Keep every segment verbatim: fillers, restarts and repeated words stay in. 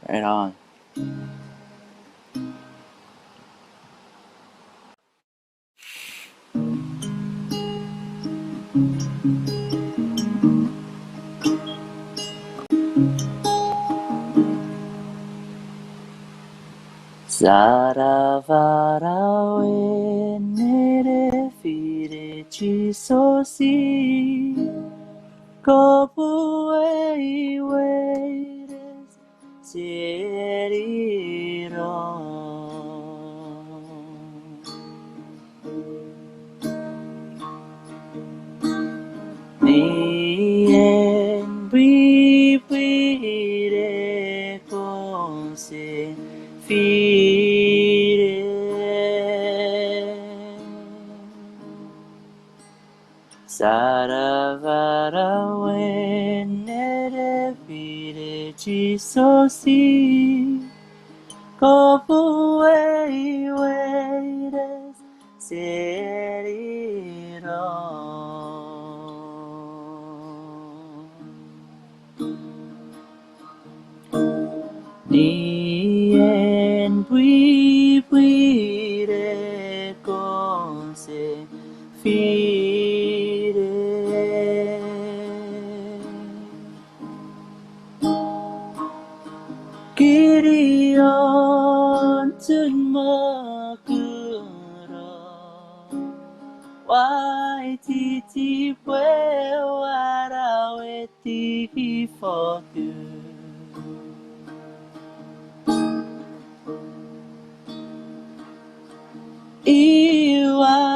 Right on. Sara vara wen nere fire Jisosi, kopuwe iwere seri ro. Nien pwipwi re kose fire. Sara vara wen nere fire Jisosi, kopuwe iwere seri ro. Nien pwipwi re kose fire. Kirion sun mokuro, waititi pwe wara wetiki fotu.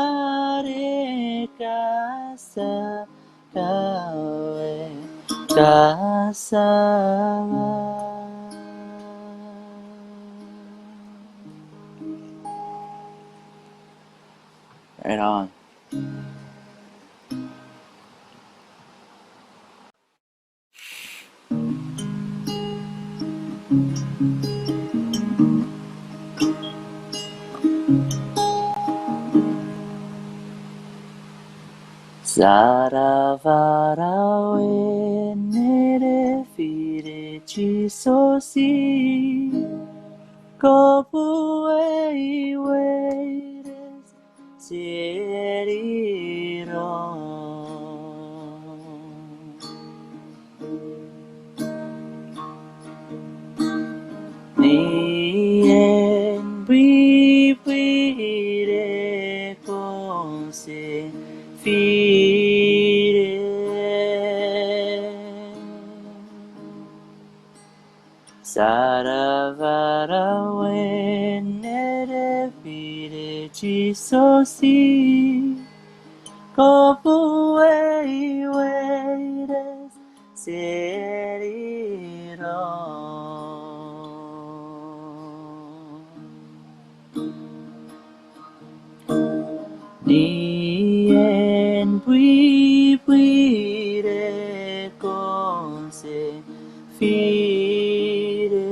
Iware kasa kawe kasa. Right on. Sara vara wen nere fire Jisosi, kopuwe iwere seri ro. Nien pwipwi re kose fire. Sara vara wen nere fire Jisosi, kopuwe iwere seri ro. Nien pwipwi re kose fire.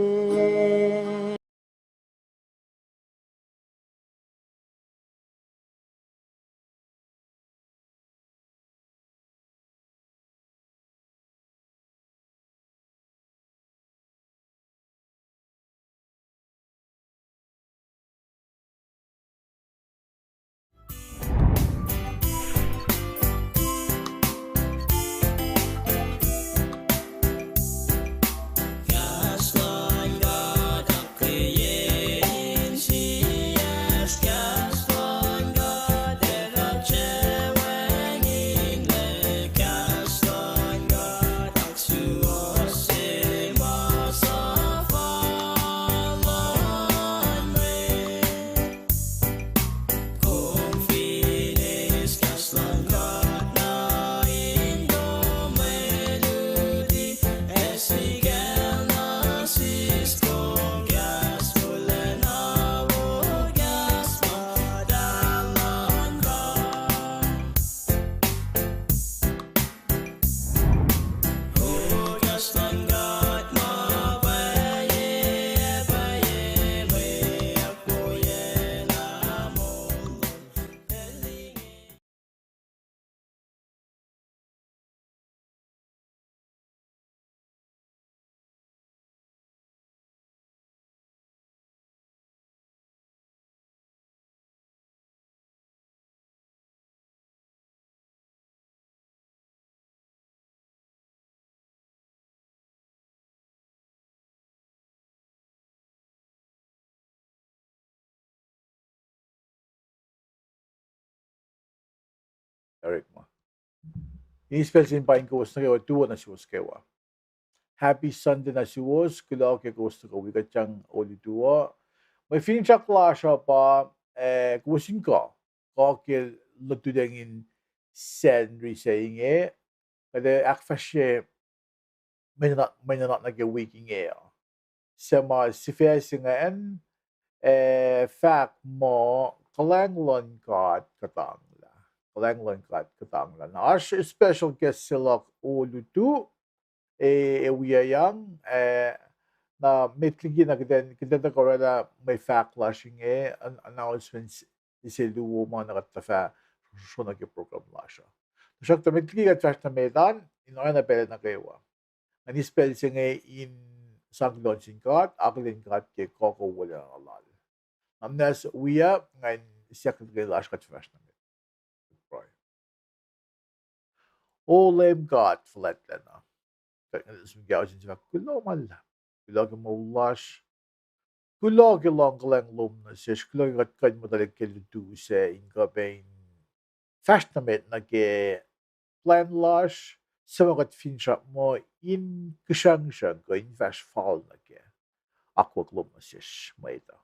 Orekma. Eis pacl se in paing kowos nuh kwewa, tuwo nuh suwos kwewa. Happy Sunday nuh suwos, kuloh ke kowos tuhkuh wi kuht sang olutu uh. Mwe finsrak lasr uh pa, eh, kowos in kuh, kuh ke lututacng in Sacnri se inge, kuht ac ahkfahsrye mwe nuhnak, mwe nuhnak nuh ke wik inge uh. Suc ma sifac se ingacn, eh, fahk muh kuhlwacng luhn God kuhtanglah. Kuhlwacng luhn God kuhtanglah. Na oasr special guest se luhk olutu, e, e wiyuck, eh, na met liki na kuht in, kuht in tuhkuh oraclah mwe fahk lasr inge, an-, announcements se luo ma na kuht tuhfah srohsrohk nuh ke program lasr uh. Tuhsruhktuh met liki kuht fahsr nuh met an, in oacna pacl nuh kwewa, ngan eis pacl se inge in sang kuloh nuh sin God, akihlen God ke kuh wolacna lal. Nga muhnahs wiyuck, ngan siyuck nuh ke lasr kuht fahsr nuh met. Pruhe. O Leum God fuhlwactlacna, kuht nga sum ke osin se fahk kuloh ma luhlahp. Kuloh ke moul lasr. Kuloh ke luhngkuhlwacng lom nuh sesr. Kuloh ke kuht kuh in muhta ke lutu sac in kuh pac in fahsr nuh met nuh ke plwacn lasr, suc ma kuht finsrak muh in kihsrangsrang kuh in fahsr fal nuh kac. Akwuck lom nuh sesr mwet uh.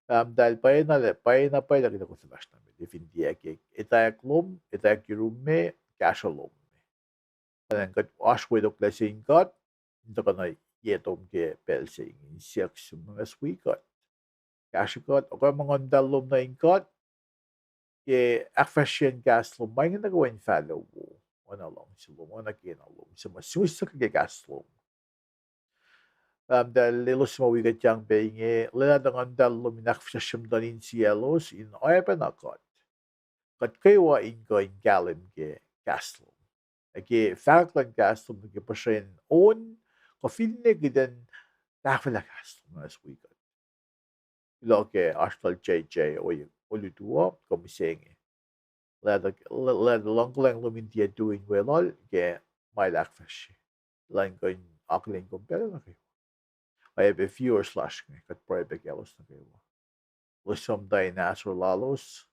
Pahpah muhtahl, pwacyena, pwacyena pwacye lah kuht ac fahsr nuh met, fin tiac ke etwacack lom, etwacack yurum me, kahsruh lom me. Pwacnwacng kuht oasr wetoklac se in God, in tuhkuh nuh ye tom ke pacl se inge, in siyuck sum, muhnahs wi kuht. Kahsruh kuht, okoe ma Nguhn Muhtahl lom nuh in God, ke ahkfahsryeyacn kahs lom ma inge nuh kwewa in fahlah wo, oacna luhngse lom, oacna kena lom, suc ma suhmuhslah ke kahs lom. Pahpah muhtahl, elos suc ma wi kuht yang pac inge, lwelah tuh Nguhn Muhtahl lom in ahkfihsracsrye muhtuhn insiyaclos in oacyacpac na kuht, kuht kwewa in kuh in kahlwem ke kahs lom, ac ke fahkwack luhn kahs lom nuh ke puhsren on, kuh finne kuht in tahfwelah kahs lom, muhnahs wi kuht. Kuloh ke oasr lal J J, olutu uh, kuh mihsenge. Lwelah tuh, lwelah tuh luhngkuhlwacng lom in tiac tui in weluhl ke ma el ahkfahsrye. Lwelah in kuh in akihlen kom pacl nuh kwewa. Oacyacpac viewers lasr inge, kuht pruhe pac kaclos nuh kwewa. Elos suc muhta in ahsor lalos,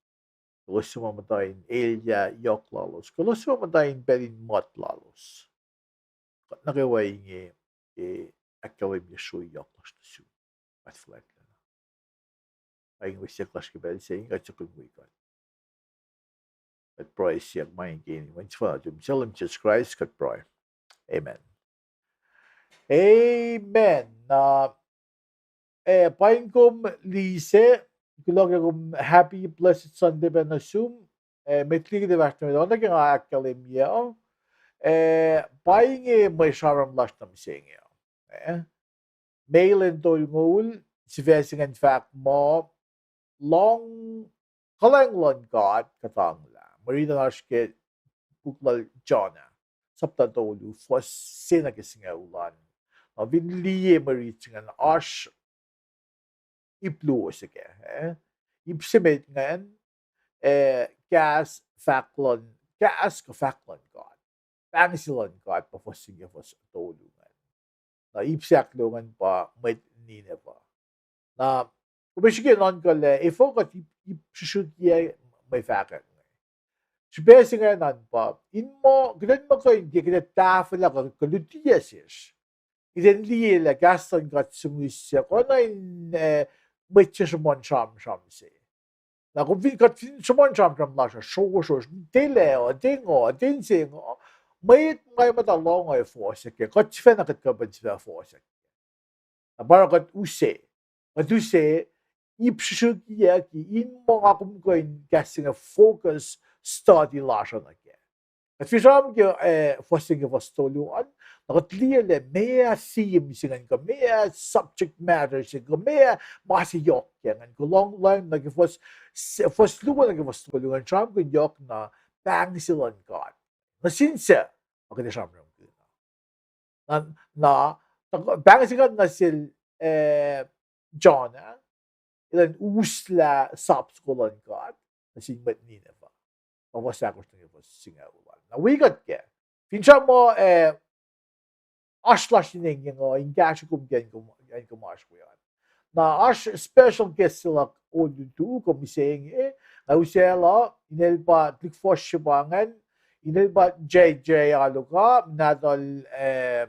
elos suc ma muhta in elyah yohk lalos, kuh elos suc ma muhta in pacl in mot lalos, kuht nuh kwewa inge, e, ahkkahlwemye sruhi yohk lasr nuh sum, God fuhlwactlacna. Pa inge mwe siyuck lasr ke pacl se inge, kuht suk in wi kuht. Kuht pruhe siyuck ma inge ke inen Wen sefanna nuhtum, Leum Jisus Kraist, kuht pruhe. Amen. Amen. Na, e, paing kom Lise, kuloh ke kom, happy blessed Sunday pac nuh sum. E, met liki kuht fahsr nuh met, oacna ke nga ahkkahlwemye uh, e, pa inge mwe sramsram lasr nuh mihsenge uh. E, May lwen tolngoul, sifac se ingacn fahk muh, luhng, kuhlwacng luhn God kuhtanglah. Mwe riti an oasr ke puk lal Jonah, sapta tolu, fuhs se nuh ke singucul an. Na fin liye mwe riti se ingacn oasr ip luo se kac, e? Ip se met ingacn, e, kahs fahk luhn, kahs kuh fahk luhn God. Pahngse luhn God pa fuhs se inge, fuhs tolu ingacn. Na ip se ahkluo ingacn pa mwet Nineveh. Na kom ac srihke nuhnkuh lah efuh kuht ip, ip srihsrihkyac mwe fahkwack inge. Srihpac se ingacn an pa, in muh, kuht in muh kuh in ke kuht ac tahfwelah kuh lutiyuc sesr, kuht in liye lah kahs luhn God sihmihs se, kuh na in, e, mwet se sruhmuhn sramsram se. Na kom fin, kuht fin sruhmuhn sramsram lasr uh srohsrohsr, tilac uh, tengo, tense ngo, mwet ma muhta lohng ac fohsack kac, kuht sifacna kuht kuh in sifacna fohsack kac. Na pa oruh kuht use, kuht use ip srihsrihkyac in muh nga kom kuh in kahs se inge focus study lasr uh nuh kac. Kuht fin sramsram ke, e, fuhs se inge, fuhs tolu an, Na kuht liye lah meac theme se ingacn, kuh meac subject matter se, kuh meac ma se yohk kac ingacn, kuh lohng, lohng nuh ke fuhs, fuhs luo nuh ke fuhs tolu ingacn, sramsramkihn yohk na pahng se luhn God nuh sin suc ma kuht ac sramsramkihn. Na, na, pahng se ingacn nuh sel, eh, Jonah, elan uslah sap soko luhn God nuh sin mwet Nineveh. Ma fuhs ahkosr nuh ke fuhs singucul an. Na wi kuht kac. Finsrak muh, eh, oasr lasr in engyeng uh, in kahsruh kom ke acn kom, acn kom oasr we an. Na oasr special guest se luhk olutu kom mihsenge, nga usaclah, inel pa tuhlihk fuhsr se pa ingacn, inel pa J J Aluka, nahtuhl, eh,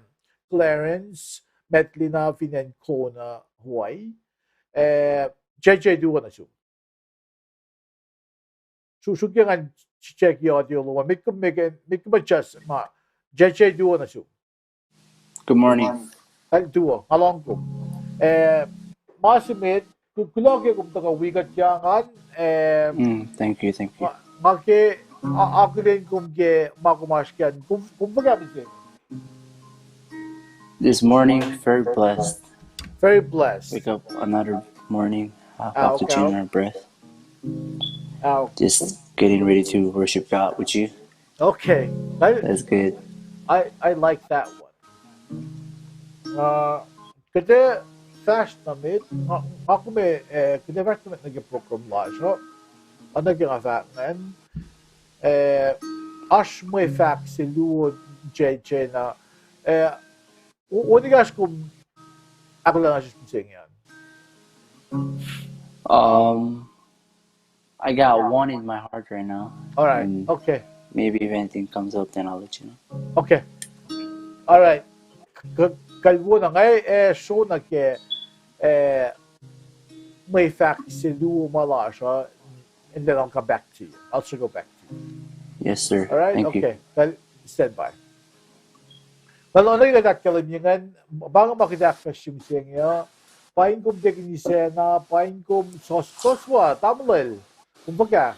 Clarence, Matlina fin acn Kona, Hawaii. Eh, J J, tuo nuh sum. Su-, suk ke ngan check audio lom. Met kom, met kom adjust ma. J J, tuo nuh sum. Good morning. Kal tuo, nga lohng kom. Eh, ma se met, ku-, kuloh ke kom tuhkuh wi kuht ke ingacn, eh, Mm, thank you, thank you. Nga, nga ke, a-, akihlen kom ke ma kom oasr ke an, kom, kom fuhkah mihsenge? This morning, very blessed. Very blessed. Wake up another morning, uh, Ah, okay. Oxygen in our breath. Ah, okay. Just getting ready to worship God with you. Okay. I, That's good. I, I like that one. Uh, kuht ac fahsr nuh met, nga, nga kom, eh, kuht ac fahsr nuh met nuh ke program lasr uh. Oacna ke nga fahk ingacn, eh, oasr mwe fahk se luo J J na, eh, o-, oacna ke oasr kom ahkolah nuh sesr mihsenge an. Um, I got one in my heart right now. All right. And okay. Maybe if anything comes up, then I'll let you know. Okay. All right. K-, kalweni nga, eh, sro nuh ke, eh, mwe fahk se luo ma lasr uh, and then I'll come back to you. I'll circle back to you. Yes, sir. All right? Thank you. Okay. Well, stand by. Well, oacna ke kuht ahkkahlwemye ingacn, pa inge ma kuht ahkfahsrye mihsenge uh, paing kom tekin isacna, paing kom sos-, soswa, tamuhlwel, kom fuhkah,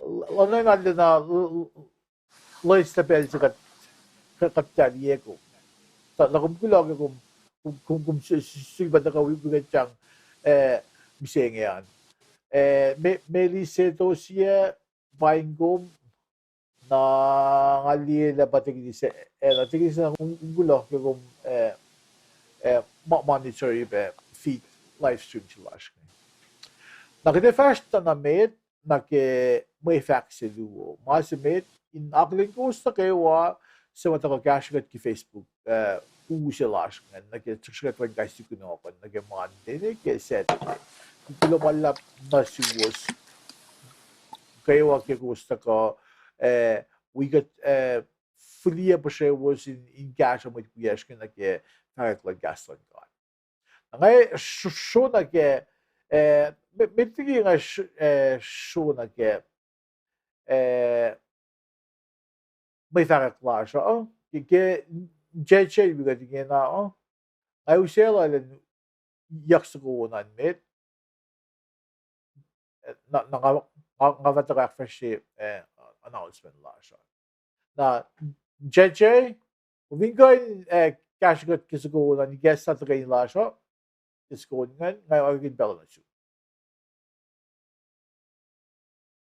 l-, oacna nga lena, l-, l-, loes na pacl se kuht, kuht, kuht taliye kom. Tuh, na kom kuloh ke kom, kom, kom, kom su-, su-, sulpac tuhkuh wi, wi kuht sang, eh, mihsenge an. Eh, me-, Melise Tosie, paing kom, na nga liye lah pa tekin isacna, eh, na tekin isacna, kom, kom kuloh ke kom, eh, eh, mo-, monitor pac feed live stream se lasr inge. Na kuht ac fahsr tuh na met, nuh ke mwe fahk se luo. Ma se met, in akihlen kowos nuh kwewa, suc ma tuhkuh kahsrwe kuht ke Facebook, eh, u se lasr ingacn, nuh ke srihsrihk luhn kais sie kunohkohn, nuh ke Monday, nuh ke Saturday. Kuloh ma luhlahp nuh suwos kwewa ke kowos tuhkuh, eh, wi kuht, eh, fihliyac puhsrewos in, in kahsruh mwet wiyacsr inge nuh ke fahkwack luhn kahs luhn God. Na nga sro-, sro nuh ke, eh, me-, met liki nga sro-, eh, sro nuh ke, eh, mwe fahkwack lasr uh, ke, ke J J wi kuht ingena uh, nga usaclah elan yuck soko on an met, na, na nga, nga, nga fah tuhkuh ahkfahsrye, eh, announcement lasr uh. Na, J J, kom fin kuh in, eh, kahsrwe kuht ke soko on an, ikacslah tuhkweni lasr uh, ke soko on ingacn, nga oakiyac pacl nuh sum.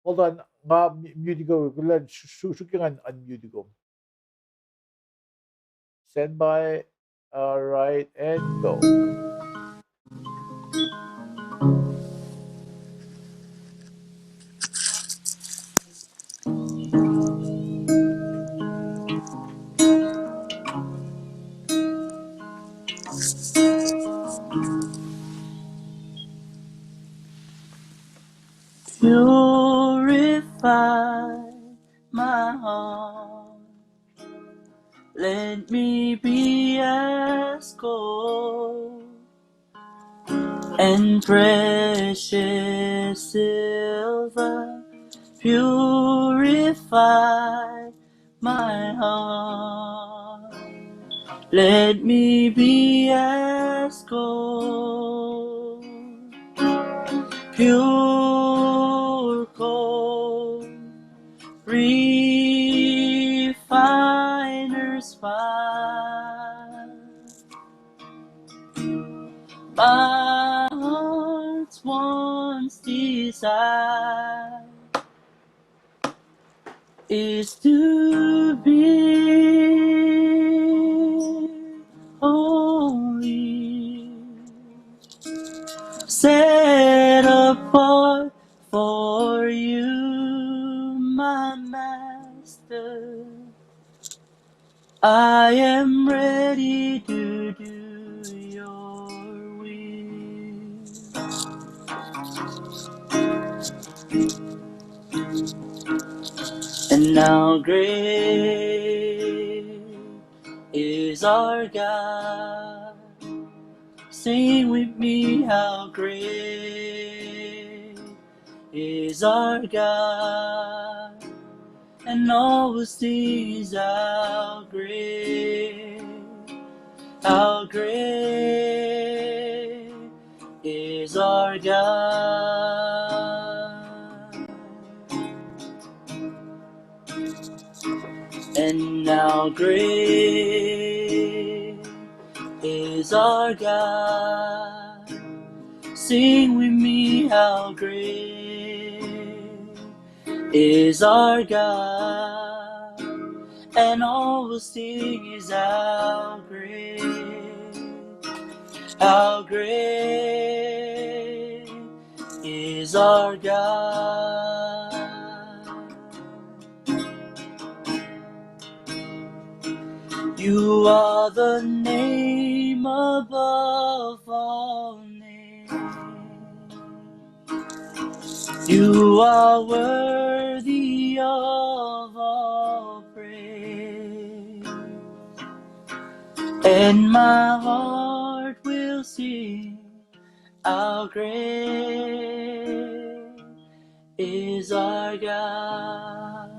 Hold on, nga mu-, mute kom, kuloh, su-, su-, suk ke ngan unmute kom. Stand by. All right, and go. Purify my heart. Let me be as gold and precious silver. Purify my heart. Let me be as gold, pure gold, refiner's fire. My heart's once desire is to be holy, set apart for you, my master. I am ready to do your will. And how great is our God. Sing with me, how great is our God. And all will sing is how great, how great is our God. And how great is our God. Sing with me, how great is our God. And all will sing is how great, how great is our God. You are the name above all names. You are worthy of all praise. And my heart will sing, how great is our God.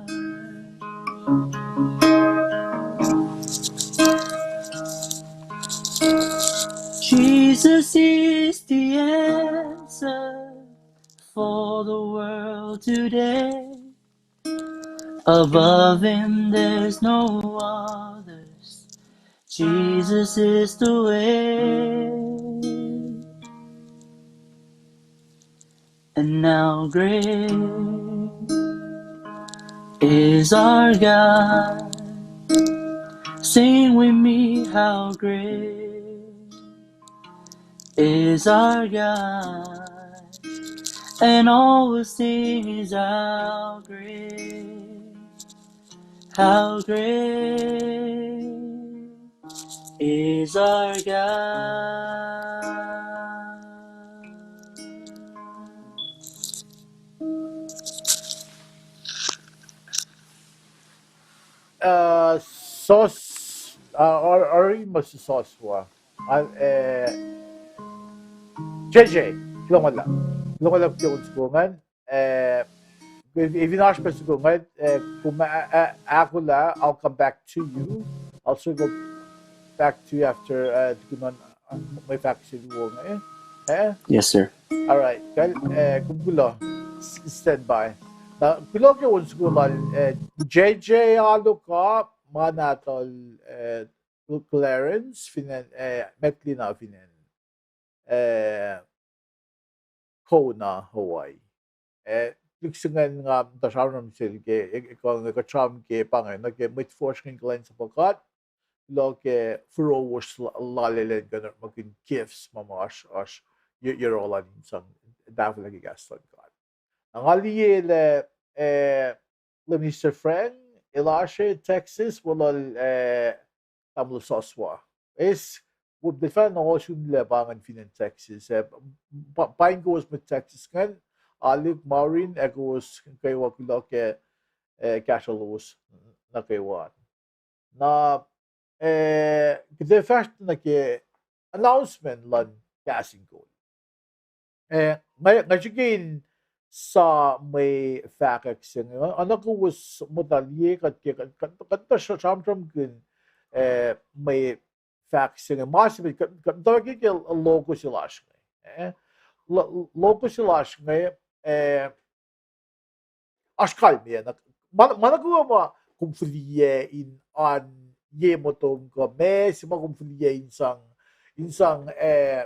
Jesus is the answer for the world today. Above him there's no others. Jesus is the way. And how great is our God. Sing with me, how great is our God. And all will sing is how great, how great is our God. Uh, sos, uh, or, or must sos wa. Uh, uh, J J, kuloh ma luhlahp. Kuloh ma luhlahp ke on soko ingacn. Eh, if, if in oasr pa soko ingacn, eh, kom a, a, ahkolah, I'll come back to you. I'll circle back to you after, eh, tukun on, uh, mwe fahk se luo inge. Eh? Yes, sir. All right. Kal, eh, kom kuloh. S-, stand by. Na, kuloh ke on soko lal, eh, J J Aloka, ma nahtuhl, eh, Clarence, fin acn, eh, Maclean, ah, fin acn, eh, Kona, Hawaii. Eh, lihksreni nga muhta sramsram sel ke, eh, eh, kuh, kuht sram ke pa inge, nuh ke mwet fuhsr ingacn kuhlwacnsapuh God, kuloh ke furowos la-, lal elan kuh in orekmakihn gifts ma, ma oasr, oasr, ye, yohrohl in sang tahfwelah ke kahs luhn God. Na nga liye lah, eh, Minister Frank, el oasr Texas, weluhl, eh, tamuhlwel Soswa. Eis, wo, delfan ohsun lah pa ingacn fin acn Texas. Eh, pa, pa in kowos mwet Texas ingacn, Alec, Maureen, ac kowos kwewa kuloh ke, eh, kahsrwelos nuh kwewa. Na, eh, kuht ac fahsr nuh ke announcement luhn Kahs in Kol. Eh, nga, nga srihke in sa mwe fahkwack se inge, oacna kowos muhta liye kuht ke, kuht, kuht, kuht sra-, sramsramkihn, eh, mwe fahk se inge, ma se met kuht, kuht muhta ke, ke logo se lasr inge. Eh, lo-, logo se lasr inge, eh, oasr kalmeyac, ma, ma nuh kwewa ma kom fihliyac in oan ye motom kuh meac se ma kom fihliyac in sang, in sang, eh,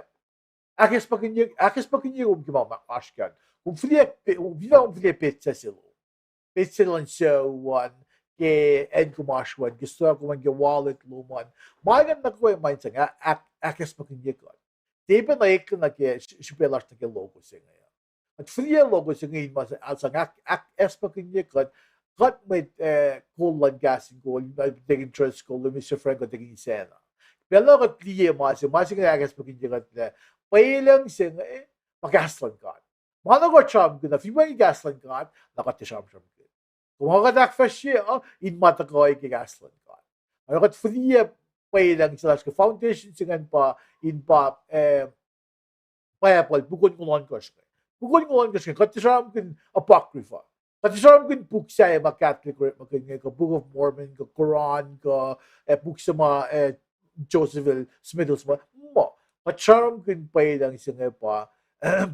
ahkacsmakihnye, ahkacsmakihnye kom ke ma, ma oasr kac an. Kom fihliyac, pe-, kom fihliyac, kom fihliyac petsac se lom. Petsac luhn sucu an, ke acn kom oasr we an, ke stoa kom an, ke wallet lom an. Ma ingacn na kuh ma in sang, ah, ah, ahkacsmakihnye kuht. Tiac pac na eklac nuh ke s-, srihpac lasr nuh ke logo se inge. Kuht fihliyac logo se inge in ma sang, ah, sang ahk-, ahkacsmakihnye kuht, kuht mwet, eh, kol luhn kahs in kol, uh, tekin Driscoll, Mister Frank, kuht tekin Isacna. Pacl uh kuht liye ma se, ma se inge ahkacsmakihnye kuht lah, pwelucng se inge, pa kahs luhn God. Ma na kuht sramsramkihn, na fin pa kahs luhn God, na kuht tiac sramsramkihn. Kom, ma kuht ahkfahsrye uh, in ma tuhkuh ke kahs luhn God. Oruh kuht fihliyac pwelucng se lasr ke foundation se ingacn pa, in pa, eh, Bible, puk onngoul ohnkohsr inge. Puk onngoul ohnkohsr inge, kuht tiac sramsramkihn Apocrypha. Kuht tiac sramsramkihn puk sahyac ma Catholic orekmakihn inge, kuh Book of Mormon, kuh Quran, kuh, eh, puk se ma, eh, Joseph el, Smith el suhmuh. Muh, kuht sramsramkihn pwelucng se inge pa,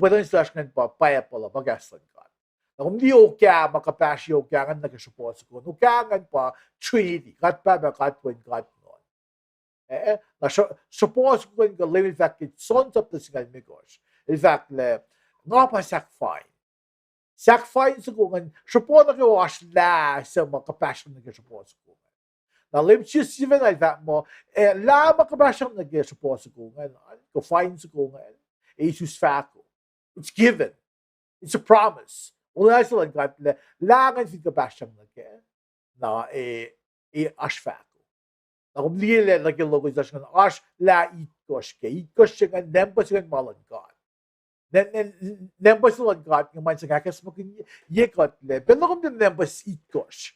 pwelucng se lasr ingacn pa Bible uh, pa kahs luhn God. Na kom liye okah ma kuhpahsr ye okah ingacn nuh ke srohpoh soko an. Okah ingacn pa Trinity, God Pahpah, God Wen, God Nguhn. Eh, na sro-, srohpoh soko an kuh Leum el fahk ke John sapta singucul limekohsr, el fahk lah, nga pa sahk fain. Sahk fain soko ingacn, srohpoh nuh kwewa oasr lah se ma kuhpahsr nuh ke srohpoh soko ingacn. Na Leum Jisus sifacna el fahk muh, eh, lah ma kuhpahsr nuh ke srohpoh soko ingacn, kuh fain soko ingacn, ac isus fahko. It's given. It's a promise. Olwelah se luhn God lah, lah ingacn fin kuhpahsr nuh kac, na, eh, eh, oasr fahko. Na kom liye lah nuh ke logo se lasr ingacn, oasr lah itkohsr kac. Itkohsr se ingacn, nampa se ingacn ma luhn God. Na, na, nampa se luhn God inge ma in sang ahkacsmakihnye kuht lah, pacl na kom liye nampa itkohsr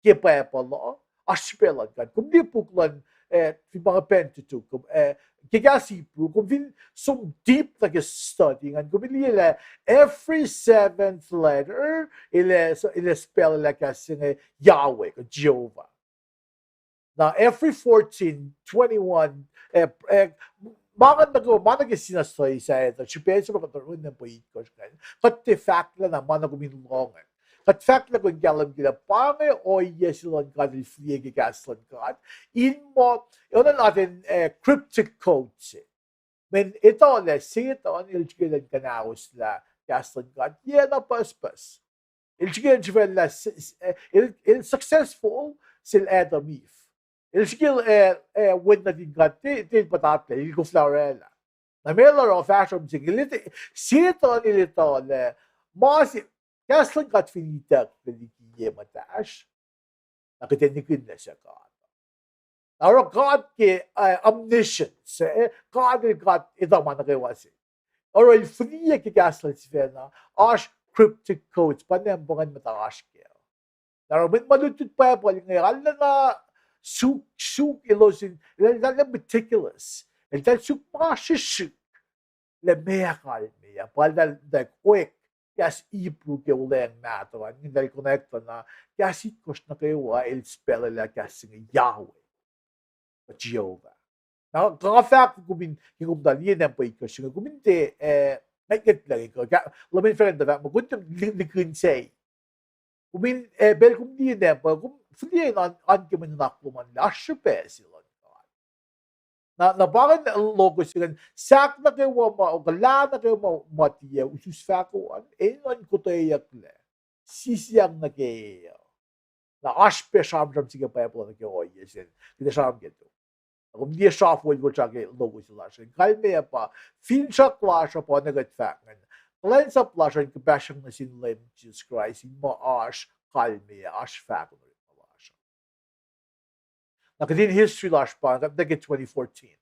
ke Bible uh, oasr srihpac luhn God. Kom liye puk luhn, eh, fin pa Pentateuch, kom, eh, ke kahs Hebrew, kom fin som deep nuh ke study ingacn, kom liye lah every seventh letter, el, el spell lah kahs se inge Yahweh, kuh Jehovah. Na every fourteen, twenty-one, eh, eh, ma ingacn nuh ke, ma nuh ke sina study sahyac, srihpac se ma kuht oruh nampa itkohsr ingacn. Kuht tiac fahklah na ma na kom in lohng an. Kuht fahklah kom kahlwem ke lah pa inge ohiyac se luhn God el fihliyac ke kahs luhn God. In muh, oacna atacn, eh, cryptic code se. Mweyen etuh lah Setuhn el srihke in kuhnahoslah kahs luhn God, yac na pucspucs. El srihke in sifacna, el, el successful sel Adam Eve. El srihke, eh, eh, wen nuhtin God, tiac, tiac el puhtatlac, el koflah orwaclah. Na meac el oruh? Fahsruh mihsenge, Setuhn el etuh lah ma se, kahs luhn God fin itucklac liki ye muhtahsr, na kuht ac nihkihn lah suc God. Na oruh God ke, eh, omniscience, eh, God el God etuh ma nuh kwewa se. Oruh el fihliyac ke kahs lal sifacna, oasr cryptic codes, pa nampa ingacn muhta oasr kac. Na oruh mwet ma lutlut Bible inge, arulacna suk, suk elos in, eltahl meticulous. Eltahl suk ma srihsrihk lah meac kalmeyac. Pa eltahl, eltahl oak kahs Hebrew ke Olweacng Mahtuh an, eltahl connect na kahs itkohsr nuh kwewa el spell lah kahs se inge Yahweh, kuh Jehovah. Na nga fahk kom in, ke kom tuh liye nampa itkohsr se inge, kom in tiac, eh, ngwetngwetlah ke, kuh, luhman fahk tuh fahk muh kom in tiac nihkihn se. Kom in, eh, pacl kom liye nampa, kom fihliyac in oan, oan ke mwe nuhnak lom an lah oasr srihpac se luhn God. Na, na pa ingacn logo se ingacn, sahk nuh kwewa ma, kuh lah nuh kwewa ma, ma tiac isus fahko an, enenuh in kotweyucklac. Sisiyang nuh ke, na oasr pac sramsram se ke Bible nuh ke ohiyac se, kuht ac sramsram kac. Na kom liye srah folfol srah ke logo se lasr an. Kalmeyac pa, finsrak lasr uh pa na kuht fahk ingacn, kuhlwacnsap lasr uh in kuhpahsryang nuh sin Leum Jisus Kraist, in muh oasr kalmeyac, oasr fahko nuh lasr uh. Na kuht in history lasr pa, kuht nuh ke twenty fourteen.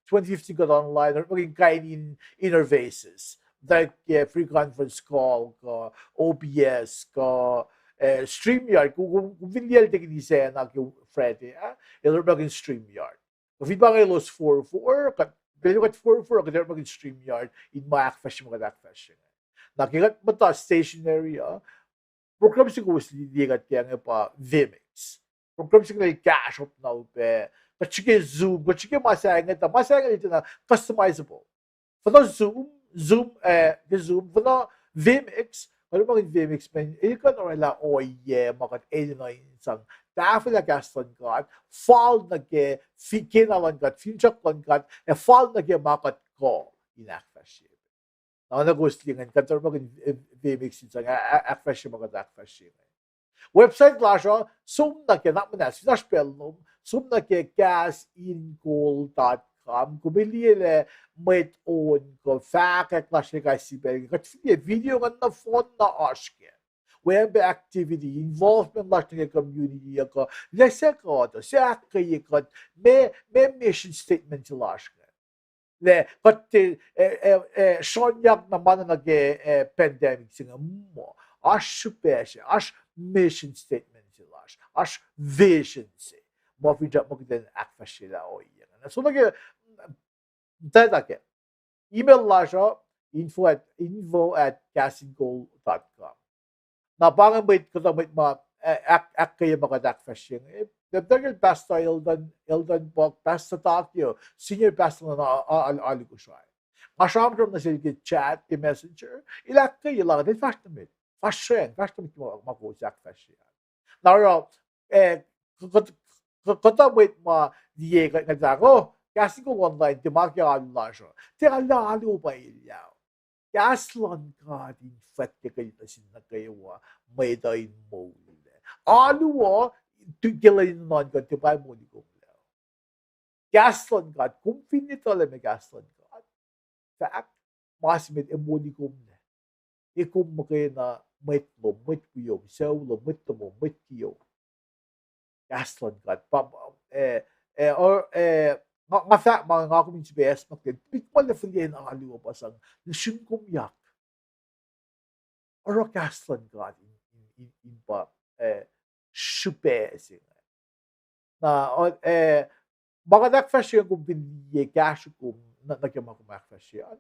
Twenty fifteen kuht online, orekmakihn kain in interfaces. Like, eh, free conference call, kuh O B S, kuh, eh, StreamYard, kom, kom fin liye el tekin Isacna ke Friday, ah, el orekmakihn StreamYard. Kuh fin pa inge elos forfor, kuht, pacl kuht forfor, kuht orekmakihn StreamYard in ma ahkfahsrye ma kuht ahkfahsrye. Na ke kuht muhta stationary uh, program se kowos liye kuht ke inge pa vMix. Program se inge kahsruhp na upac, kuht srihke Zoom, kuht srihke ma sahyac inge, tuh ma sahyac inge el tiacna customizable. Fuhnuh Zoom, Zoom, eh, ke Zoom, fuhnuh vMix, kuht orekmakihn vMix, mweyen el kuh in orwaclah ohiyac ma kuht enenuh in sang tahfwelah kahs luhn God, fal nuh ke fi-, kena luhn God, finsrak luhn God, ac fal nuh ke ma kuht kuh in ahkfahsrye. Na oacna kowos liye ingacn, kuht orekmakihn, eh, vemik sin sang a-, a-, ahkfahsrye ma kuht ahkfahsrye inge. Website lasr uh, som nuh ke, na muhnahs fin oasr pacl lom, som nuh ke kahsingoul dot com, kom liye lah mwet on kuh fahkwack lasr ke kais sie pacl, kuht fihliyac video ingacn nohfohn na oasr kac. Weacng pac activity, involvement lasr nuh ke community uh kuh, lah suc kuht uh, suc ahkkweye kuht, meac, meac mission statement se lasr inge. Lah kuht, eh, eh, eh, sruhngyak na ma nuh ke, eh, pandemic se inge muh, oasr srihpac se, oasr mission statement se lasr, oasr vision se, ma finsrak ma kuht in ahkfahsryelah ohiyac inge. Na som nuh ke, mm, tata ke email lasr uh, info at, info at kahsingoul dot com. Na pa inge mwet, kuhtuh mwet ma, eh, ahk-, ahkkweye ma kuht ahkfahsrye inge. Tahmtahel Pastor Eldon, Eldon Buck, Pastor Takeo, senior pastor luhn a-, a-, a-, alu Kosrae. Nga sramsram nuh sel ke chat, ke messenger, el ahkkweye lah kuht in fahsr nuh met, fahsr sracn, fahsr nuh met ma, ma kowos ahkfahsrye. Na oruh, eh, kuht-, kuht-, kuhtuh mwet ma liye kuht inge lah, oh, Kahs in Kol Online, tiac ma ke alu lasr uh. Tiac lah alu pa elyah. Kahs luhn God in fwack ke kuht nuh sin nuh kwewa, mwet uh in moul. Alu uh, tu-, ke lwen in nuhnuhnkuh, tiac pa moli kom lah. Kahs luhn God, kom fin etuh lah meac kahs luhn God, fahk, ma se met ac moli kom lah. Ac kom muhkwena mwet lom, mwet wiom, sucu lom, mwet tomom, mwet kiyom. Kahs luhn God. Pa, pa, eh, eh, or, eh, nga, nga fahk ma nga kom in srihpac acsmak, met ma lah fihliyac in alu uh pa sang nuh sum kom yak. Oruh kahs luhn God in, in, in, in pa, eh, srihpac se inge. Na, eh, ma kuht ahkfahsrye, kom fin liye, kahsruh kom nuh, nuh ke ma kom ahkfahsrye an.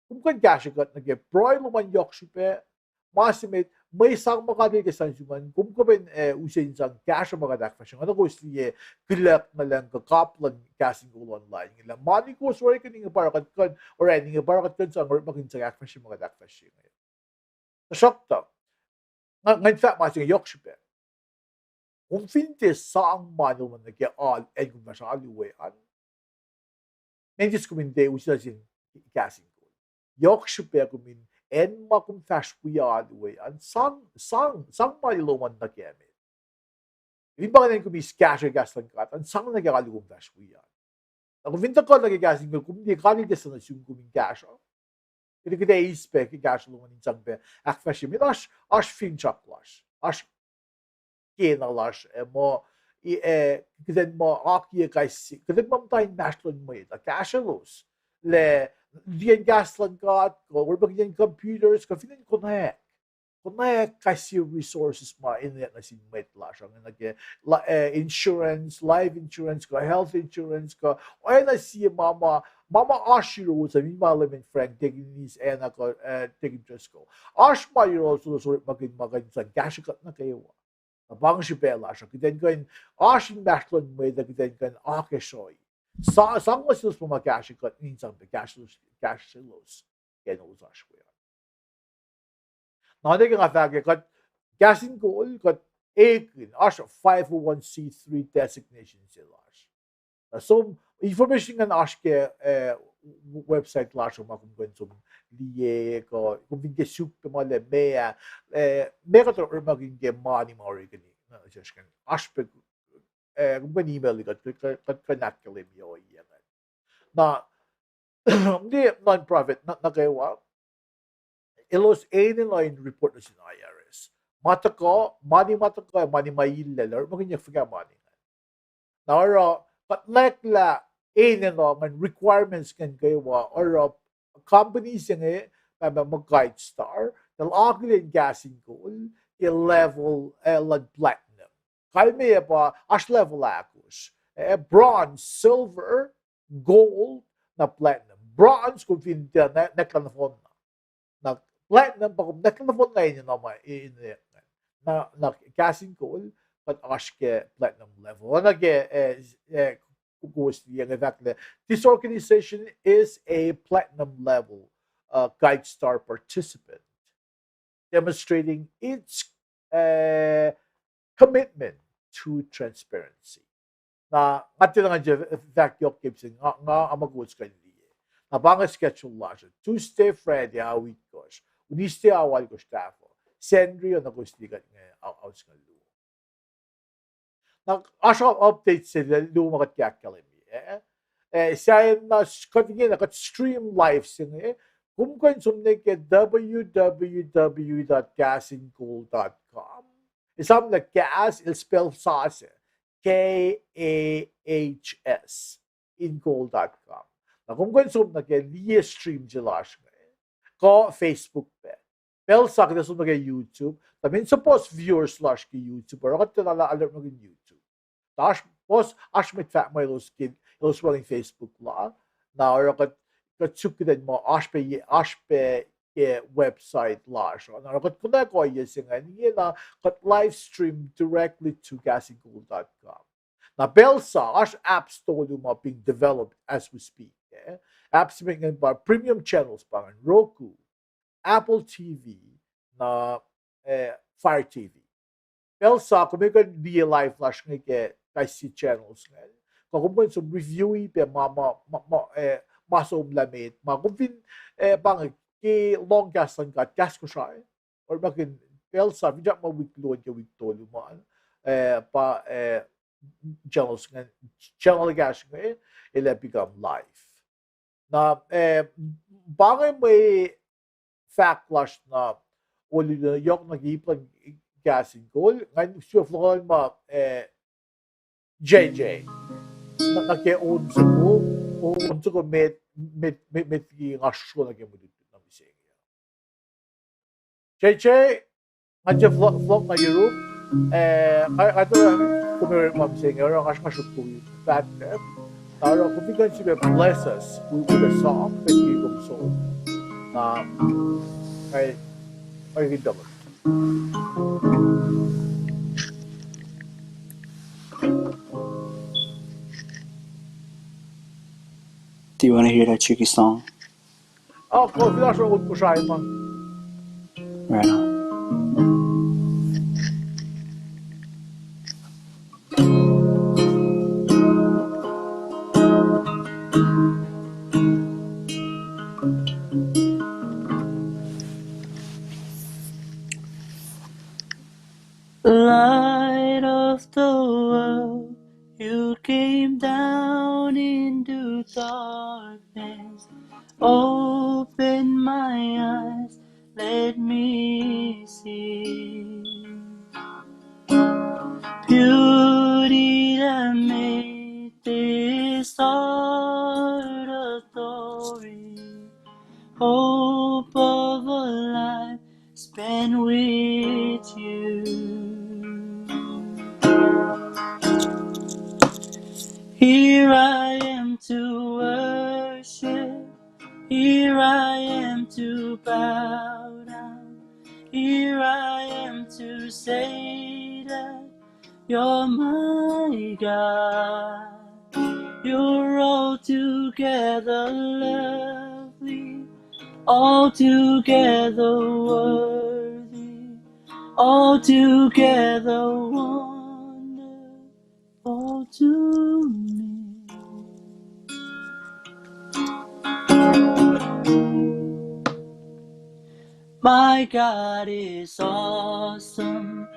Kom kuh in kahsruh kuht nuh ke pruhe lom an yohk srihpac, ma se met, mwe sang ma God El ke sang sum an, kom kuh pac in, eh, use in sang kahsruh ma kuht ahkfahsrye. Nga nuh kowos liye, kuloh na luhngkuh kap luhn Kahs in Kol Online. Lah mani kowos orekeni inge pa oruh kuht kuh in, oruh inge pa oruh kuht kuh in sang orekmakihn sang ahkfahsrye ma kuht ahkfahsrye inge. Tuhsruhktuh, nga, nga fahk ma se inge yohk srihpac. Kom fin tiac sang mani lom an nuh ke alu, acn kom fahsr alu we an, meac kom in tiac use nuh sin Kahs in Kol. Yohk srihpac kom in, acn ma kom fahsr wi alu we an, sang, sang, sang mani lom an nuh ke met. Fin pa ingacn kom eis kahsruh ke kahs luhn God an, sang nuh ke alu kom fahsr wi an. Na kom fin tuhkuh nuh ke Kahs in Kol, kom liye God El ke sang nuh sum kom in kahsruh. Kuht, kuht ac eis pac ke kahsruh lom an in sang pac ahkfahsrye met oasr, oasr finsrak lasr, oasr kena lasr, eh, muh, eh, kuht in muh akiyac kais sie, kuht in muh muhta inmahsrlon mwet uh, kahsrwelos. Lah, liyacn kahs luhn God, kuh orekmakihnyacn computers, kuh fin acn konwacack. Konwacack kais sie resources ma enenuh nuh sin mwet lasr uh, nuh ke, eh, insurance, life insurance, kuh health insurance, kuh oacna sie ma ma, ma ma oasr yohrohlos, fin ma Leman Frank, Deacon Nis Anna, kuh, eh, Deacon Driscoll. Oasr ma yohrohlos orekmakihn ma kuh in sang kahsruh kuht nuh kwewa. Na pa inge srihpac lasr uh, kuht in kuh in oasr inmahsrlon mwet uh, kuht in kuh in akacsruhi. Sa-, sang nuh selos ma ma kahsruh kuht in sang pac kahsrwelos, kahsrwelos ke acn elos oasr we an. Na nuh ke nga fahk ke kuht, Kahs in Kol, kuht ekihn, oasr five oh one c three designation se lasr. Na som, information ingacn oasr ke, eh, website lasr uh ma kom kuh in som liye, kuh kom fin ke suk pac ma lah meac, eh, meac kuht orekmakihn ke mani ma orekeni. Na sesr ingacn oasr pac, eh, kom kuh in email kuht, kuht, kuht, kuht kuh in ahkkahlwemye ohiyac ingacn. Na, the non-profit, nuh, nuh kwewa, elos enenuh in report nuh sin I R S. Ma tuhkuh, mani ma tuhkuh, mani ma illac, orekmakihnyuck fuhkah mani ingacn. Na oruh, kuht nwacklah enenuh ingacn requirements ingacn kwewa, oruh company se inge, ma, ma, ma GuideStar, el akihlen Kahs in Kol ke level, eh, luhn platinum. Kalmeyac pa, oasr level ahkosr. Eh, bronze, silver, gold, na platinum. Bronze kom fin tiac nwacklah nohfohnna. Na platinum pa kom nwacklah nohfohnna enenuh ma, in, na, na Kahs in Kol, kuht oasr ke platinum level. Oacna ke, eh, eh, kowos liye inge fahk lah, this organization is a platinum level, uh, GuideStar participant, demonstrating its, uh, commitment to transparency. Na nga tiacna ngan se fahk yohk ke pacl se nga, nga ama kowos kuh in liye. Na pa inge schedule lasr uh, Tuesday, Friday, a week kosr. Wednesday, a wal kosr tahfuh. Sacnri, oacna kowos liye kuht inge, a, a, singucul luo. Na oasr update se luo ma kuht ke ahkkahlwemye, eh? Eh, sahyacn na s-, kuht ingena, kuht stream live se inge. Kom kuh in som nuh ke w w w dot kahs in kol dot com. Esam lah kahs, el spell sasuc. K A H S, in kol dot com. Na kom kuh in som nuh ke liye stream se lasr inge. Kuh Facebook pac. Pacl sa kuht ac som nuh ke YouTube. Tuh mean suppose viewers lasr ke YouTube, oruh kuht tiacna lah alu nuh ke YouTube. Tuh oasr, pos oasr mwet fahk muh elos ke, elos wacngihn Facebook la. Na oruh kuht, kuht suk kuht in muh oasr pac ye, oasr pac ke website lasr uh. Na oruh kuht konwacack ohiyac se ingacn, ingena kuht live stream directly to kahs in kol dot com. Na pacl sa, oasr apps tolu ma being developed as we speak, eh? Apps se met ingacn pa premium channels pa ingacn, Roku, Apple T V, na, eh, Fire T V. Pacl sa, kom kuh in liye live lasr inge ke kais sie channels ingacn. Kuh kom kuh in som review-i pac ma, ma, ma, ma, eh, ma somlah met. Ma kom fin, eh, pa inge ke lohng kahs luhn God, kahs Kosrae. Orekmakihn pacl sa, finsrak muh wik luo ke wik tolu ma, eh, pa, eh, channels ingacn, channel ekahsr inge, el ac become live. Na, eh, pa inge mwe fahk lasr na olutu yohk nuh ke ip luhn kahs in kol, ngan sifil fohlohk ma, eh, J J. Na, nuh ke on soko, on soko met, met, met, met liki nga sro nuh ke mwe lutlut na mihsenge. J J, nga tiac fohlohk, fohlohk nuh yuruk. Eh, nga, nga tuh kom orekma mihsenge, oruh nga, nga sruok tui pahtlac. Na oruh kom fin kuh in sifilpac bless us with, with a song, met liki kom som. Na, nga, nga kihtin tuh. Do you want to hear that tricky song? Oh, kom fin oasr on Kosrae ma. Right on. Light of the world, you came down into darkness. Open my eyes, let me see beauty that made this heart adore you. Hope of a life spent with you. Here I am to worship. Here I am to bow down. Here I am to say that you're my God. You're altogether lovely, altogether worthy, altogether wonderful to me. My God is awesome.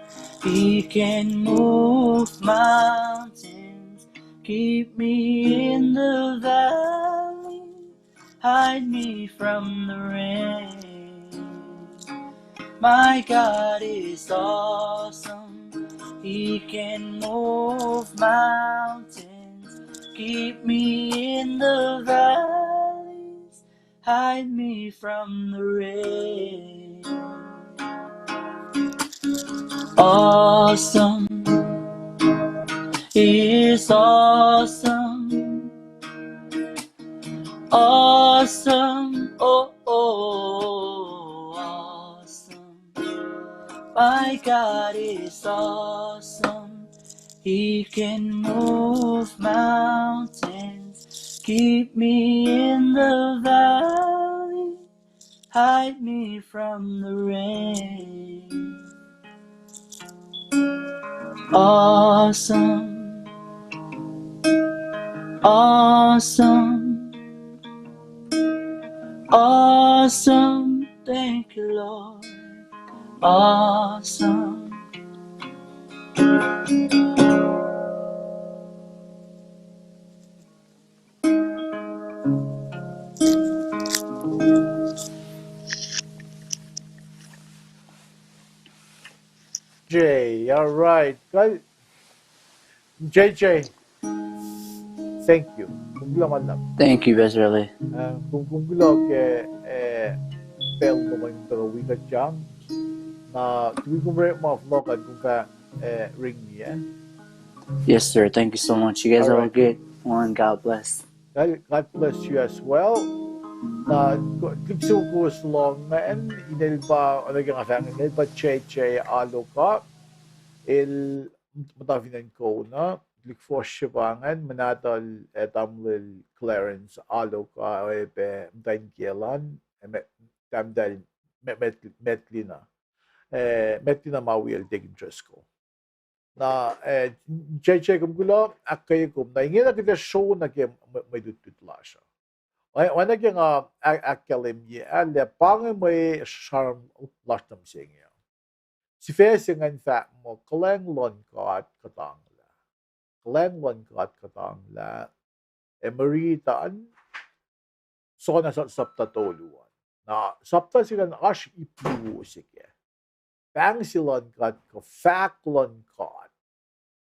He can move mountains. Keep me in the valley. Hide me from the rain. My God is awesome. He can move mountains. Keep me in the valleys. Hide me from the rain. Awesome is awesome. Awesome, oh, oh, awesome. My God is awesome. He can move mountains. Keep me in the valley. Hide me from the rain. Awesome. Awesome. Awesome. Thank you, Lord. Awesome. Jay, all right. Kal-, J J, thank you. Kom kuloh ma luhlahp. Thank you, Pastor Lee. Uh, kom, kom kuloh ke, eh, pacl lom an tuhkuh wi kuht yang. Na, tuh kom orekma fohlohk an kom fah, eh, ring me, eh? Yes, sir. Thank you so much. You guys have a good one. God bless. Well, God bless you as well. Na, ko-, lihksreni kowos lohng an, inel pa, oacna ke nga fahk, inel pa J J Aloka, el muhta fin acn Kona, lihkfuhsr se pa ingacn, muh nahtuhl, eh, tamuhlwel Clarence Aloka, oacyacpac muhtwacn kiyacl an, eh, me-, tahmtahel Met-, Met-, Metlina. Eh, Metlina ma wiyacl Deacon Driscoll. Na, eh, J J, kom kuloh, ahkkweye kom. Na ingena kuht ac sro nuh ke mwe, mwe lutlut lasr uh. Oa-, oacna ke nga a-, ahkkahlwemye ah, lah pa inge mwe sramsram lasr nuh mihsenge uh. Sifac se ingacn fahk muh kuhlwacng luhn God kuhtanglah. Kuhlwacng luhn God kuhtanglah. Ac mwe riti an, Sohna sa-, sapta tolu an. Na sapta se ingacn oasr ip luo se kac. Pahng se luhn God kuh fahk luhn God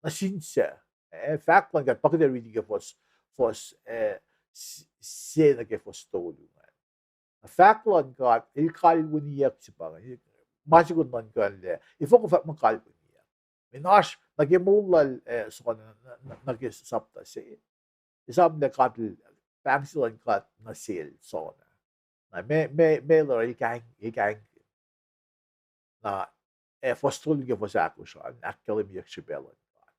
nuh sin suc, eh, fahk luhn God, pa kuht ac riti ke fuhs, fuhs, eh, s-, se nuh ke fuhs tolu ingacn. Na fahk luhn God el kalweniyuck se pa inge, ma se kom nuhnkuh lah efuh kom fahk muh kalweniyuck. Meac oasr nuh ke moul lal, eh, Sohna, nuh, nuh, nuh ke sapta se, esam lah God el, pahng se luhn God nuh sel Sohna. Na me, me, me el oruh el kahing, el kahingkihn. Na, eh, fuhs tolu ke fuhs ahkosr an ahkkahlwemyeyuck srihpac luhn God.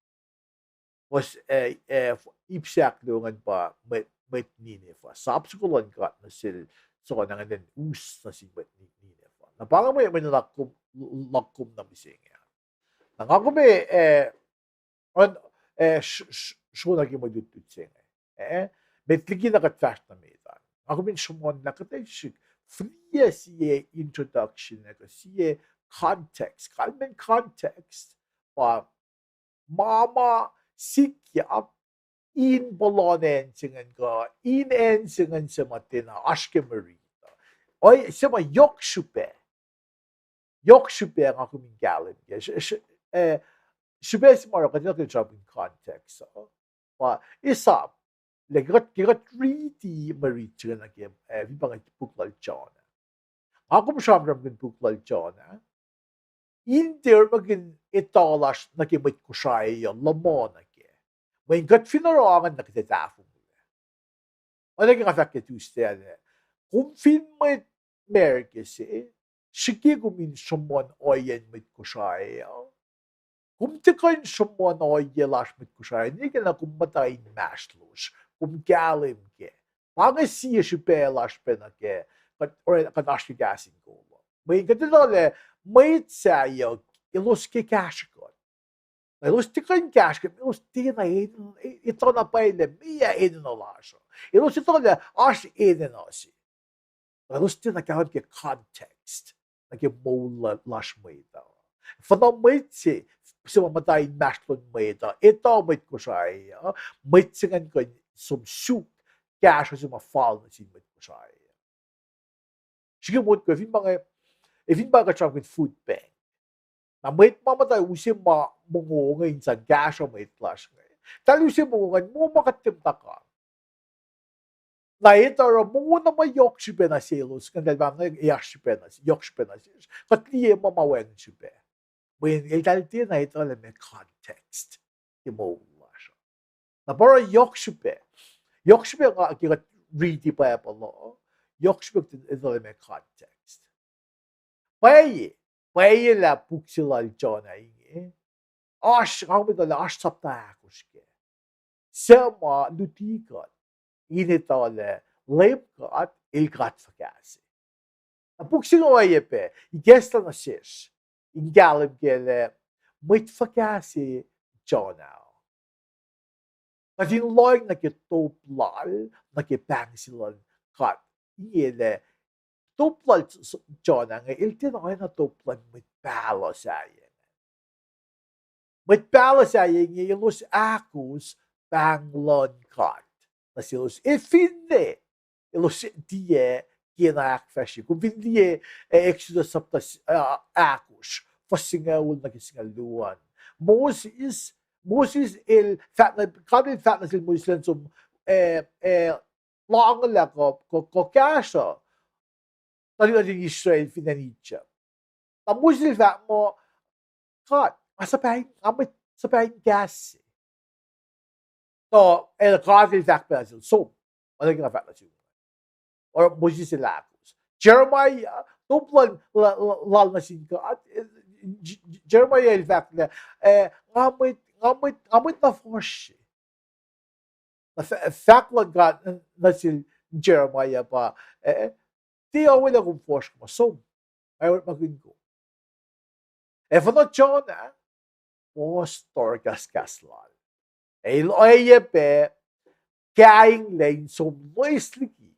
Fuhs, eh, eh, f-, ip se ahkluo ingacn pa mwet, mwet Nineveh. Sap soko luhn God nuh sel Sohna ingacn us nuh sin mwet Ni-, Nineveh. Na pa inge mwe, mwe nuhnak kom, luhk kom nuh mihsenge. Na nga kom, eh, on, eh, s-, s-, sro nuh ke mwe lutlut se inge. Eh, met liki na kuht fahsr nuh met an, nga kom in sruhmuhn lah kuht ac srihk fihliyac sie introduction, kuh sie context. Kalmacn context pa ma ma sikyak in puhlan acn se ingacn kuh in acn se ingacn suc ma tiacna oasr ke mwe riti uh. Oe, se ma yohk srihpac. Yohk srihpac nga kom in kahlwem kac. S-, s-, eh, srihpac se ma oruh kuht enenuh in sramsramkihn context uh, pa esam lah ke kuht, ke kuht riti mwe rit se inge nuh ke, eh, fin pa inge puk lal Jonah. Nga kom sramsramkihn puk lal Jonah in tiac orekmakihn etuh lasr nuh ke mwet Kosrae uh luhman nuh kac. Mweyen kuht fin oruh ingacn na kuht ac tahfonglac. Oacna ke nga fahk ke Tuesday ah, kom fin mwet America se, srihke kom in sruhmuhn ohiyacn mwet Kosrae uh. Kom tiac kuh in sruhmuhn ohiyac lasr mwet Kosrae, ne ke na kom muhta inmahsrlosr, kom kahlwem kac. Pa inge sie srihpac lasr pac nuh kac, kuht, kuht oasr ke kahs in kol uh. Mweyen kuht etuh lah mwet sahyac elos ke kahsrwe kuht. Na elos tiac kuh in kahsrwe kuht, elos tiacna enenuh, etuh na pwacye lah meac enenuh lasr uh. Elos etuh lah oasr enenuh se. Na elos tiacna kahlwem ke context nuh ke moul la-, lasr mwet uh. Fuhnuh mwet se, se ma muhta inmahsrlon mwet uh, etuh mwet Kosrae uh, mwet se ingacn kuh in som suk kahsruh se ma fal nuh sin mwet Kosrae uh. Srihke motko, fin pa inge, fin pa kuht sramsramkihn food bank. Na mwet ma muhta use ma mongo inge in sang kahsruh mwet lasr inge. Eltahl use mongo ingacn muh ma kuht tiac muhta kang. Na etuh oruh mongo na ma yohk srihpac nuh selos, kuh eltahl pa inge oasr srihpac nuh se, yohk srihpac nuh sesr. Kuht liye ma ma wacngihn srihpac. Mweyen eltahl tiacna etuh lah meac context ke moul lasr uh. Na pa oruh yohk srihpac. Yohk srihpac nga ke kuht riti Bible uh, yohk srihpac kuht etuh lah meac context. Pwacye, pwacye lah puk se lal Jonah inge, oasr, nga kom etuh lah oasr sapta ahkosr kac, suc ma luti kuht in etuh lah Leum God el God fuhkah se. Na puk se inge oacyacpac ikacslah nuh sesr in kahlwem kac lah mwet fuhkah se Jonah uh. Kuht in lohng nuh ke top lal, nuh ke pahng se luhn God. Inge lah, top lal Jonah inge, el tiacna oacna top luhn mwet pahluh sahyac. Mwet pahluh sahyac inge elos ahkos pahng luhn God nuh selos, ac finne elos tiac kena ahkfahsrye. Kom fin liye, eh, Exodus sapta, eh, ahkosr, fuhs singucul nuh ke singucul luo an. Moses, Moses el fahk nuh, God el fahk nuh sel Moses lah som, eh, eh, loanguhlah kuh, kuh, kuh kahsruh tuhlihk nuhtin Israel fin acn Egypt. Na Moses el fahk muh, God, nga suhpah in, nga mwet suhpah in kahs se. Tuh el, God el fahk pac nuh sel, som, oacna ke nga fahk nuh sum. Oruh Moses el ahkos. Jeremiah, top lal, la-, la-, lal nuh sin God, eh, J-, J-, Jeremiah el fahk lah, eh, nga mwet, nga mwet, nga mwet na fuhsr se. Na fah-, fahk luhn God nuh sel Jeremiah pa, eh, tiac oacna kom fuhsr, kom som, nga orekmakihn kom. Ac fuhnuh Jonah, puhs tohrkahskahs lal. El oacyacpac kainglac in som loes liki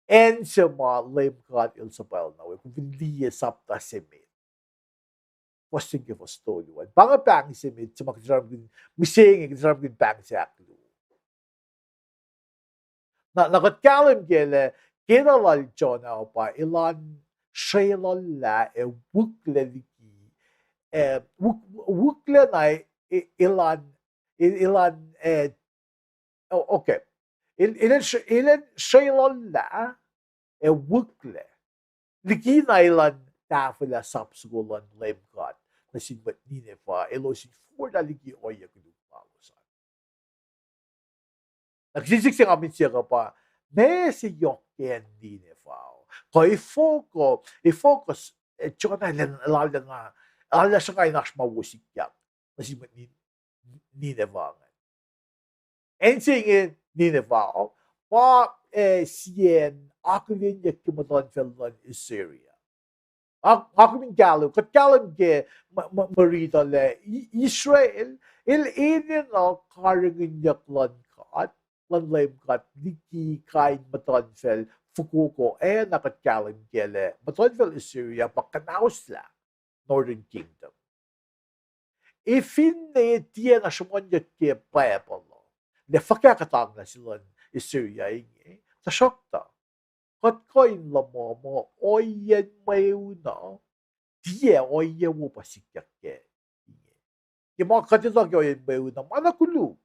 acn se ma Leum God El suhpwacl nuh we. Kom fin liye sapta se met, fuhs se ke fuhs tolu an. Pa inge pahng se met se ma kuht sramsramkihn, mihsenge kuht sramsramkihn pahng se ahkluo. Na, na kuht kahlwem ke lah, kena lal Jonah uh pa elan sreluhlah ac wihklac liki, eh, wihk-, wihklac na e-, elan, e-, elan, eh, o-, okay. El-, elan sre-, elan sreluhlah ac wihklac liki na elan tahfwelah sap soko luhn Leum God nuh sin mwet Nineveh, elos in forlah liki ohiyac koluk lalos an. Na kihtin siyuck se nga mihsenge pa, ma se yohk ke acn Nineveh uh? Kuh efuh kuh, efuh kuh s-, eh, Jonah el, el, el, el sruhnga in oasr ma wo sikyak nuh sin mwet Ni-, Nineveh ingacn. Acn se inge Nineveh uh pa, eh, sie acn akihlenyuck ke muhtuhnfacl luhn Assyria. Nga, nga kom in kahlwem, kuht kahlwem ke ma, ma, ma riti lah I-, Israel el enenuh karihngihnyuck luhn God, luhn Leum God liki kain muhtuhnfacl fokoko, ac na kuht kahlwem ke lah muhtuhnfacl Assyria pa kuhnaoslah Northern Kingdom. Ac finne tiacna sruhmuhnyuck ke Bible uh lah fuhkah kuhtanglah se luhn Assyria inge, tuhsruhktuh kuht kuh in luhman muh ohiyacn mweun uh tiac ohiyac wo pa sikyak ke inge. Ke ma kuht etuh ke ohiyacn mweun uh, ma na koluk,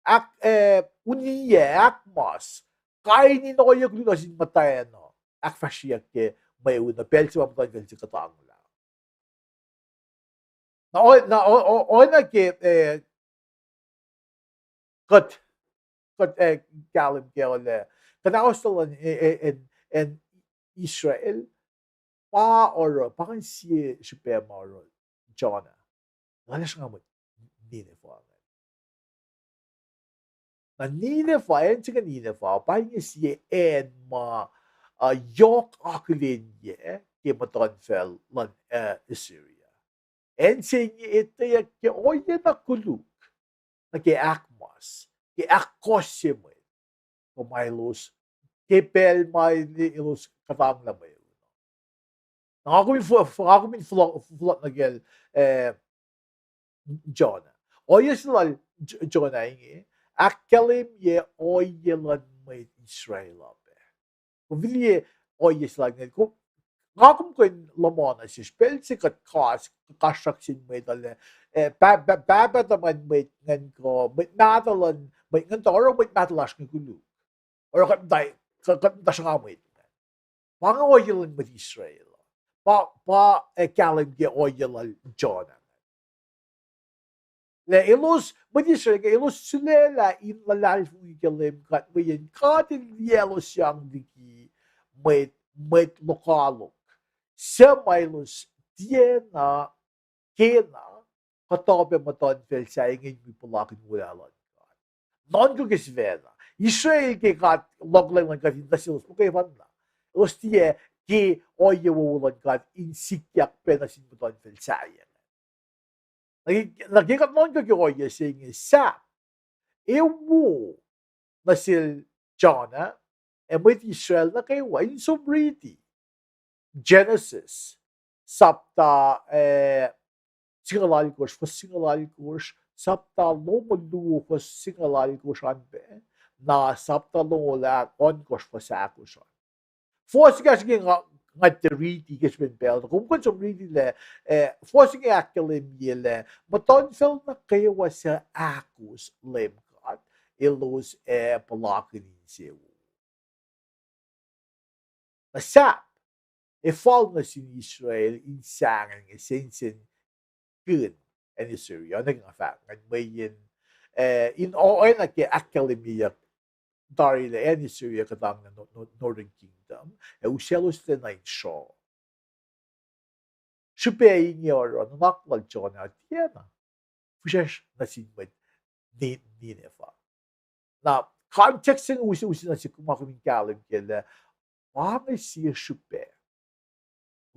ahk-, eh, uniyac, ahkmas, kain in ohiyac koluk nuh sin muhtwacn uh ahkfahsryeyuck ke mweun uh, pacl se ma muhtuhnfacl se kuhtanglah. Na o-, na o-, o-, oacna ke, eh, kuht, kuht, eh, kahlwem ke lah kuhnaoslah luhn, eh, eh, acn, acn Israel, pa oruh, pa ingacn sie srihpac ma oruh Jonah el sruhnga mwet Nineveh ingacn. Na Nineveh, acn se inge Nineveh, pa inge sie acn ma, uh, yohk akihlenyac ke muhtuhnfacl luhn, uh, Assyria. Acn se inge etweyuck ke ohiyac na koluk, nuh ke ahkmas, ke ahkkohsye mwet, kuh ma elos, ke pacl ma el-, elos kuhtanglah mweun. Na nga kom in fo-, fo-, nga kom in folo-, fohlohk nuh kacl, eh, Jonah. Ohiyac se lal J-, Jonah inge ahkkahlwemye ohiyac luhn mwet Israel uh pac. Kom fin liye ohiyac se lal inge, kom, nga kom kuh in luhman nuh sesr pacl se kuht kas-, kasrak sin mwet uh lah, eh, pah-, pah-, pahpah tuhmwacn mwet ingacn kuh mwet mahtuh luhn mwet ingacn tuh oruh mwet mahtuh lasr inge koluk. Oruh kuht muhta, kuht, kuht muhta sruhnga mwet ingacn. Pa inge ohiyac luhn mwet Israel uh. Pa, pa, eh, kahlwem ke ohiyac lal Jonah. Lah elos, mwet Israel inge, elos sulaclah in luhlahlfongi ke Leum God, mweyen God El liye elos sang liki mwet, mwet lokoalok, suc ma elos tiacna kena kuhtuh pac muhtuhnfacl sahyac inge in wi puhlakihn wolacna luhn God. Nuhnkuh ke sifacna Israel ke God, lohngkuhlacng luhn God in nuh selos muhkwena. Elos tiac ke ohiyac wowo luhn God in sikyak pac nuh sin muhtuhnfacl sahyac. Na ke, na ke kuht nuhnkuh ke ohiyac se inge, sahp e wo nuh sel Jonah ac mwet Israel nuh kwewa. In som riti Genesis sapta, eh, singucul alkosr, fuhs singucul alkosr, sapta longoul luo, fuhs singucul alkosr an pac, na sapta longoul ohnkohsr, fuhs ahkosr an. Fuhs ekahsr inge nga, nga tiac riti ke srihpen pacl, kom kuh in som riti lah, eh, fuhs inge ahkkahlwemye lah muhtuhnfacl nuh kwewa suc ahkos Leum God, elos ac puhlakihn insewowo. Na sahp e fal nuh sin Israel in sahngweng ac sensenkihn acn Assyria. Oacna ke nga fahk ingacn, mweyen, eh, in o-, oacna ke ahkkahlwemyeyuck tari lah acn Assyria kuhtanglah no-, no-, Northern Kingdom, ac usacloslac nuh in sruoh. Srihpac inge oruh nuhnak lal Jonah tiacna fihsracsr nuh sin mwet Ni-, Nineveh. Na context se inge use, use nuh sihk ma kom in kahlwem kac lah pa inge sie srihpac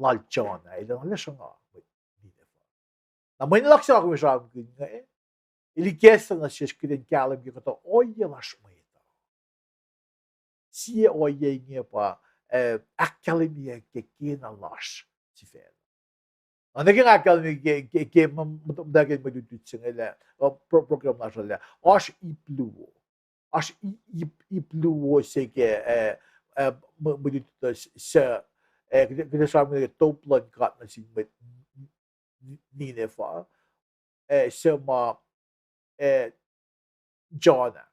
lal Jonah el ac na sruhnga mwet Nineveh. Na mwe nuhnak se nga kom sramsramkihn inge, el ikacslah nuh sesr kuht in kahlwem ke kuhtuh ohiyac lasr mwet uh. Sie ohiyac inge pa, eh, ahkkahlwemye ke kena lasr sifacna. Na nuh ke nga ahkkahlwemye ke, ke, ke m-, m-, muhtwacwacack mwe lutlut se inge lah, uh, pro-, program lasr uh lah oasr ip luo. Oasr i-, ip, ip luo se ke, eh, eh, mwe, mwe lutlut uh s-, suc, eh, kuht, kuht sramsram ke top luhn God nuh sin mwet N-, N-, Nineveh, eh, suc ma, eh, Jonah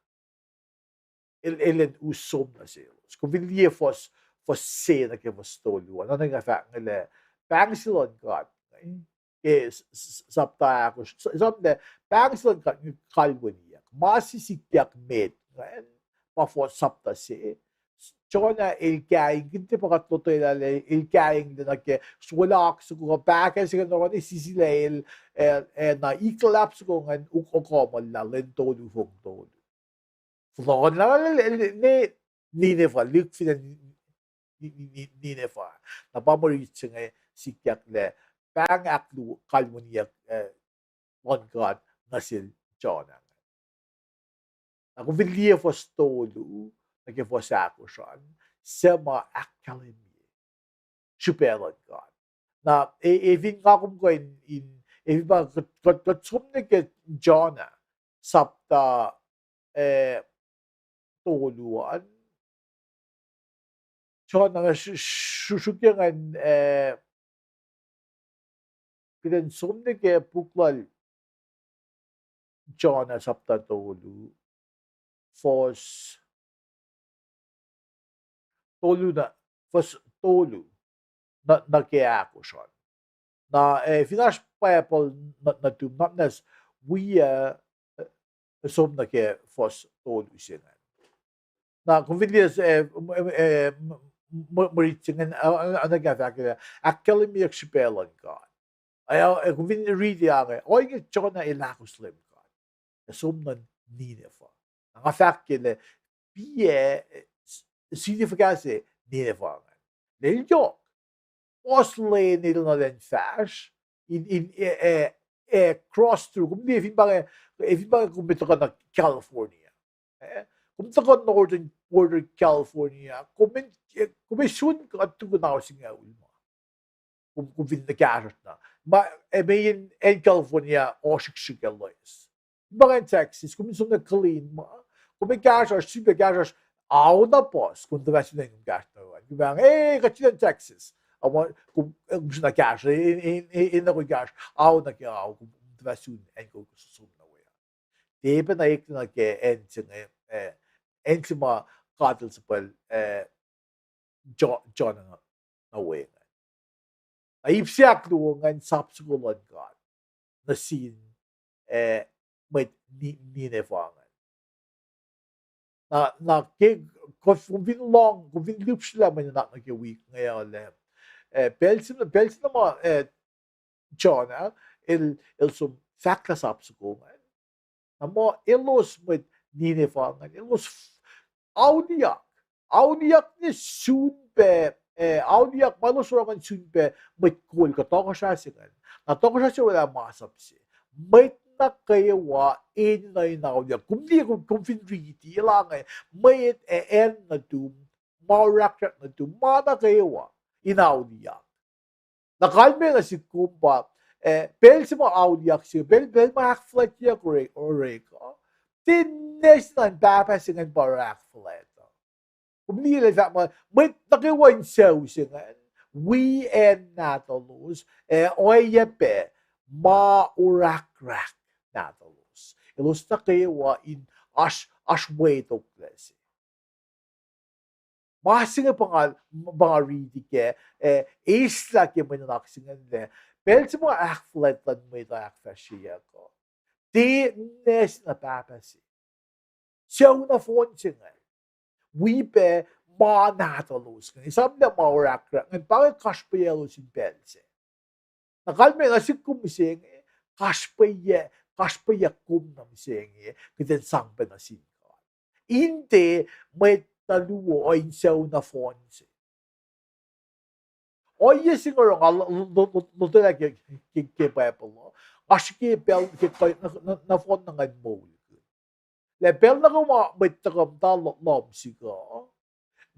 el, el in us som nuh selos. Kom fin liye fuhs, fuhs se nuh ke fuhs tolu an, na nga fahk inge lah pahng se luhn God inge, ke s-, s-, sapta ahkosr, s-, sapta, pahng se luhn God inge kalweniyuck. Ma se sikyak met ingacn, pa fuhs sapta se, Jonah el kaingkihn, tiac pa kuht lotwelah lah el kainglac nuh ke solak soko, pahkah se ke nuh oruh sisilac el, eh, eh, na iklap soko ingacn uk-, okomuhllah lwen tolu fong tolu. Fohlohkohnlah ne, ne, Nineveh, lihk fin acn Ni-, Ni-, Ni-, Nineveh. Na pa mwe rit se inge sikyak lah pahng ahkluo kalweniyuck, eh, luhn God nuh sel Jonah. Na kom fin liye fuhs tolu nuh ke fuhs ahkosr an, suc ma ahkkahlwemye srihpac luhn God. Na e, e fin nga kom kuh in, in, e fin pa kuht, kuht, kuht som nuh ke Jonah sapta, eh, tolu an, Jonah, sr-, sr-, srihke ingacn, eh, kuht in som nuh ke puk lal Jonah sapta tolu, fuhs tolu na, fuhs tolu na, nuh ke ahkosr an. Na, eh, fin oasr Bible nuh, nuhtum, na, na wi, eh, som nuh ke fuhs tolu se ingacn. Na kom fin liye, eh, m-, eh, m-, m-, mwe rit se ingacn, eh, eh, oacna ke nga fahk lah ahkkahlwemyeyuck srihpac luhn God. Eh, eh, kom fin riti ange, ohinge Jonah el ahkos Leum God ac som nuh Nineveh. Na nga fahk ke lah piac, eh, s-, city fuhkah se Nineveh ingacn. El yohk. Puhs lwen el nuh lwen fahsr, in, in, eh, eh, eh, cross through. Kom liye fin pa, eh, fin pa kom tuhkuh nuh California. Eh, kom tuhkuh Northern Border California, kom in, eh, kom in sun kuht tukun ao singucul ma. Kom, kom fin nuh kahsruhsr na. Ma, eh, mweyen acn California ohsrihksrihk ac loes. Fin pa ingacn Texas, kom in som nuh Killeen ma, kom in kahsruhsr, sifilpac kahsruhsr, ao na puhs, kom tuh fah sun acn kom kahsruh na an. Kom fahk, eh, kuht sun acn Texas. Ama, kom, eh, kom sun na kahsruh, eh, eh, eh, eh, na kom kahsruh, ao nuh ke ao, kom, kom tuh fah sun acn kom som na we an. Tiac pac na eklac nuh ke acn se inge, eh, acn se ma God El suhpwacl, eh, Jo-, Jonah na, na we ingacn. Na ip se ahkluo ingacn sap soko luhn God nuh sin, eh, mwet Ni-, Nineveh ingacn. Na, na ke, kom fin lohng, kom fin lihpsrelah mwe nuhnak nuh ke wik inge uh lah, eh, pacl se, pacl se na ma, eh, Jonah, el, el som fahklah sap soko ingacn. Na muh elos mwet Nineveh ingacn, elos f-, auliyak, auliyak ne sun pac eh, auliyak ma elos oruh ngan sun pac mwet kol kuh tohkohsrah se ingacn. Na tohkohsrah se orwaclah masap se. Mwet nuh kwewa enenuh in auliyak. Kom liye, kom, kom fin riti, elange, mwet, eh, acn nuhtum, ma orahkrahk nuhtum, ma nuh kwewa in auliyak. Na kalmac nuh sihk kom pa, eh, pacl se ma auliyak se, pacl, pacl ma ahkfuhlwactyeyuck orek, orek uh, tiac nwacsnwacs pahpah se ingacn pa oruh ahkfuhlwact uh. Kom liye lah fahk muh mwet nuh kwewa in sucu se ingacn, wi acn nahtuhlos, ac oacyacpac ma orahkrahk nahtuhlos. Elos nuh kwewa in oasr, oasr mwetoklac se. Ma se inge pa nga, pa nga riti kac, eh, eislah ke mwe nuhnak se ingacn lah, pacl se ma ahkfuhlwact luhn mwet uh ahkfahsryeyuck uh, tiac nwacsnwacs pahpah se. Sucu nohfohn se ingacn, wi pac ma nahtuhlos ingacn. Esam lah ma orahkrahk ingacn pa inge kasrpweyac elos in pacl sac. Na kalmac nuh sihk kom mihsenge, kasrpweyac, kasrpweyac kom nuh mihsenge, kuht in sang pac nuh sin God. In tiac mwet na luo uh in sucu nohfohn se. Ohiyac se inge oruh nga lo-, lo-, lo-, lotwelah ke, ke, ke Bible uh, nga srihke pacl ke, ke, na, na, nohfohn na ngan moulkihn. Lah pacl nuh kwewa mwet tuhkuh muhta lo-, lohm sihk uh,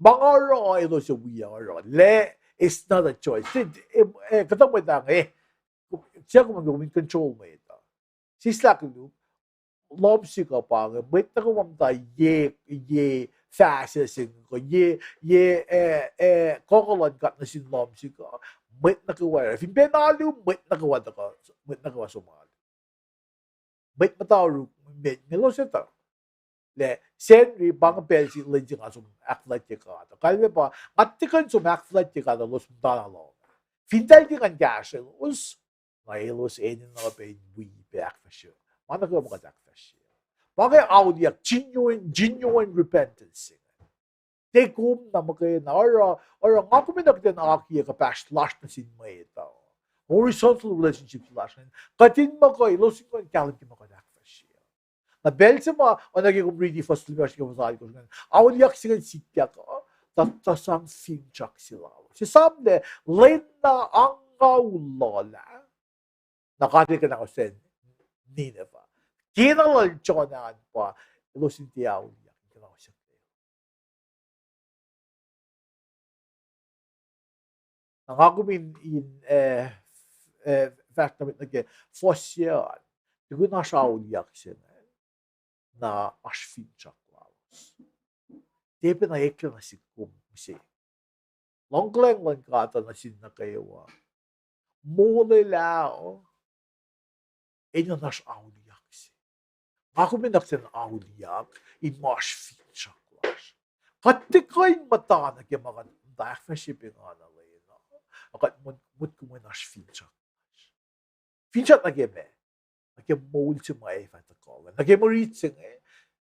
ma nga oruh elos ac wi oruh. Lah, it's not a choice. Eh, eh, kuhtuh mwet ah inge, eh, siyuck kom in control mwet uh. Sislah koluk, lohm sihk uh pa inge, mwet nuh kwewa muhta ye, ye fahsacng kuh ye, ye, eh, eh, kohkoh luhn God nuh sin lohm sihk uh, mwet nuh kwewa oruh. Fin pacna alu, mwet nuh kwewa tuhkuh, mwet nuh kwewa som alu. Mwet muhta oruk, mwet, mwet elos etuh lah Sacnri pa inge pacl se lwen se nga som ahkfuhlwactye God. Kalmac pa, nga tiac kuh in som ahkfuhlwactye God elos muhtana lohng. Fin tahl ke ngan kahsrwelos, na elos enenuh pac in wi pac ahkfahsrye ma nuh kwewa ma kuht ahkfahsrye. Pa inge auliyak, genuine, genuine repentance se inge. Tiac kom na muhkwena, oruh, oruh nga kom enenuh kuht in akiyac kuhpahsr lasr nuh sin mwet uh. Horizontal relationship lasr ingacn. Kuht in muhkwena, elos in kuh in kahlwem ke ma kuht ahkfahsrye. Na pacl se ma, oacna ke kom riti fuhs limekohsr ke fuhs alkohsr ingacn, auliyak se ingacn sikyak uh, tuh, tuh sang finsrak se lalos. Esam lah lwen na angngaul luhlah, na God El kuhnahosyacn Nineveh. Kena lal Jonah an pa, elos in tiac auliyak, kuhnahosyucklac. Na nga kom in, in, eh, eh, fahsr nuh met nuh ke fuhs se an, tukun oasr auliyak se ingacn, na oasr finsrak lalos. Tiac pacna eklac nuh sihk kom mihsenge. Luhngkuhlwacng luhn God uh nuh sin nuh kwewa. Molwelah uh, enenuh in oasr auliyak se. Nga kom enenuh kuht in auliyak in ma oasr finsrak lasr. Kuht tiac kuh in muhta nuh ke ma kuht muhta ahkfahsrye pacna lwen uh, kuht mot-, motko mwe in oasr finsrak lasr. Finsrak nuh ke meac? Nuh ke moul se ma ac fah tuhkuh, nuh ke mwe rit se inge.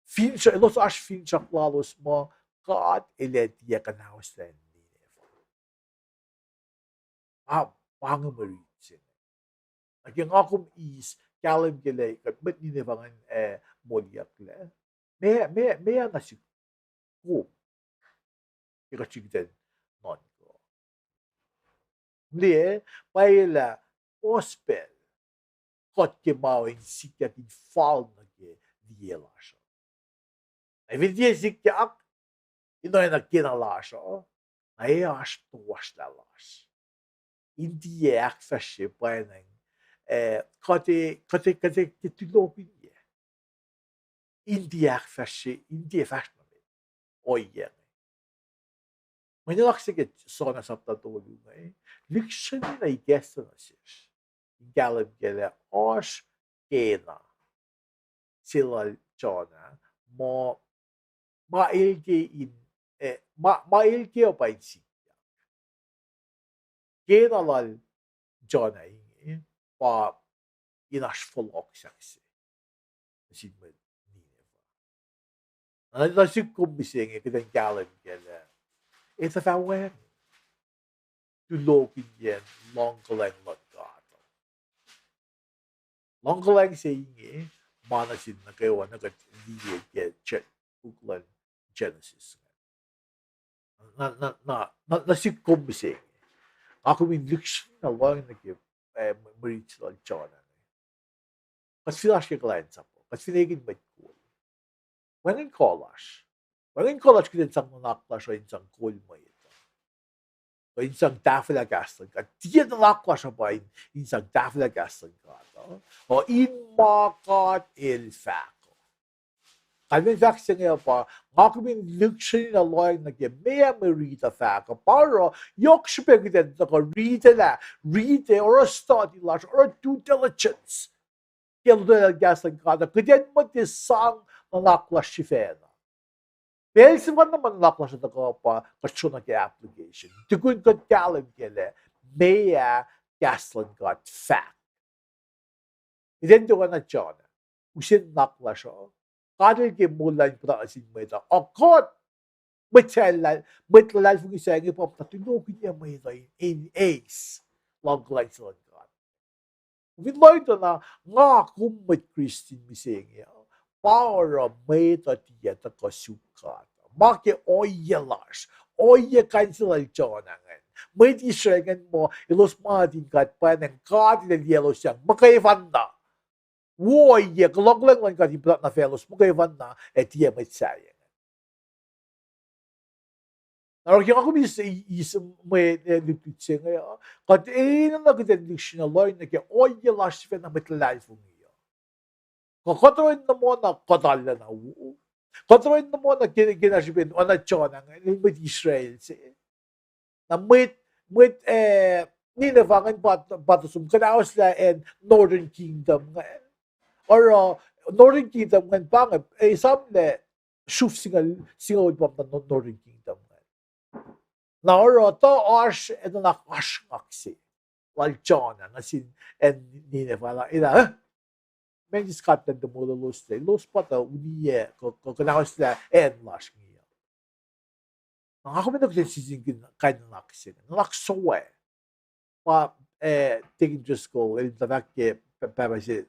Finsrak, elos oasr finsrak lalos muh God El ac tiac kuhnahosyacn Nineveh. Ah, pa inge mwe rit se inge. Nuh ke nga kom eis kahlwem ke lah kuht mwet Nineveh ingacn, eh, moliyucklac. Meac, meac, meac na sihk kom ke kuht srihkitacn nuhnkuh? Liye, pwacye lah puhs pacl kuht ke ma in sikyak in fal nuh ke liye lasr uh. Ac fin tiac sikyak in oacna kena lasr uh, na ac oasr toasrlah lasr in tiac ahkfahsrye pwacnwacng, eh, kuht, kuht, kuht, kuht tulokihnyac in tiac ahkfahsrye, in tiac fahsr nuh met ohiyac inge. Mwe nuhnak se ke Jonah sapta tolu inge, lihksreni na ikacslah nuh sesr in kahlwem ke lah oasr kena se lal Jonah, ma, ma el ke in, eh, ma, ma el ke uh pa in sikyak. Kena lal Jonah inge pa in oasr fohlohk sahk se nuh sin mwet Nineveh. Na, na sihk kom mihsenge kuht in kahlwem ke lah etuh fah wacngihn tulokihnyac luhngkuhlwacng luhn God. Luhngkuhlwacng se inge ma nuh sin nuh kwewa na kuht liye ke puk luhn Genesis ingacn. na, na, na, na, na sik kom mihsenge. Nga kom in lihksreni na lohacng nuh ke, eh, mwe rit se lal Jonah inge. Kuht fin oasr ke kuhlwacnsap uh, kuht fin ekihn mwet kol, wacngihn kuh lasr. Wacngihn kuh lasr kuht in sang nuhnak lasr uh in sang kol mwet uh, kuh in sang tahfwelah kahs luhn God. Tiac nuhnak lasr uh pa in, in sang tahfwelah kahs luhn God uh, uh, in ma God El fahk uh. Kalmen fahk se inge uh pa, nga kom in lihksreni na lohacng nuh ke meac mwe rit uh fahk uh, pa oruh, yohk srihpac kuht in tuhkuh riti lah, riti, oruh study lasr, oruh due diligence ke lotwelah kahs luhn God uh, kuht in muhta sang nuhnak lasr sifacna. Pacl sefanna ma nuhnak lasr uh tuhkuh pa kuht sro nuh ke application. Tukun kuht kahlwem kac lah meac kahs luhn God fahk. Iten tuh oacna Jonah, use nuhnak lasr uh. God El ke moul lal in puhtatlac sin mwet uh. Ac kuht, mwet sahyac, mwet luhlahlfongi sahyac inge pa muhta tulokihnyac mwet uh in, in eis luhngkuhlwacng se luhn God. Fin lohacng tuh na, nga kom mwet Kristin mihsenge uh, pa oruh mwet uh tiac tuhkuh suk God. Ma ke ohiyac lasr, ohiyac kain se lal Jonah ingacn. Mwet Israel ingacn muh elos ma nuhtin God pwacnwacng God El liye elos sang muhkwefanna. Wo ohiyac, kuloh kuhlwacng luhn God in puhtat nuh faclos muhkwefanna, ac tiac mwet sahyac ingacn. Na oruh ke nga kom eis, eis mwe, eh, lutlut se inge uh, kuht enenuh kuht in lihksreni na lohacng nuh ke ohiyac lasr sifacna mwet luhlahlfongi uh. Kuh kuht oruh in nuhmuh na kuht arulacna wo. Kuht oruh in nuhmuh na ke, ke na srihpen oacna Jonah ingacn, el mwet Israel se. Na mwet, mwet, eh, Nineveh ingacn pa, pa tuh som kuhnaoslah acn Northern Kingdom ingacn. Oruh Northern Kingdom ingacn pa inge, eh, esamlah sruf singucul, singucul pa muhta Northern Kingdom ingacn. Na oruh tuh oasr, eh, nuhnak oasr ngak se lal Jonah nuh sin acn Nineveh lah, eh, lah, eh? Meac Scotland tuh molweloslac, elos pa tuh uniyac kuh, kuh kuhnaoslah acn lasr inge uh. Na nga kom enenuh kuht in sisingkihn kain nuhnak se inge, nuhnak sowac. Pa, eh, Deacon Driscoll el tuh fahk ke pahpah se,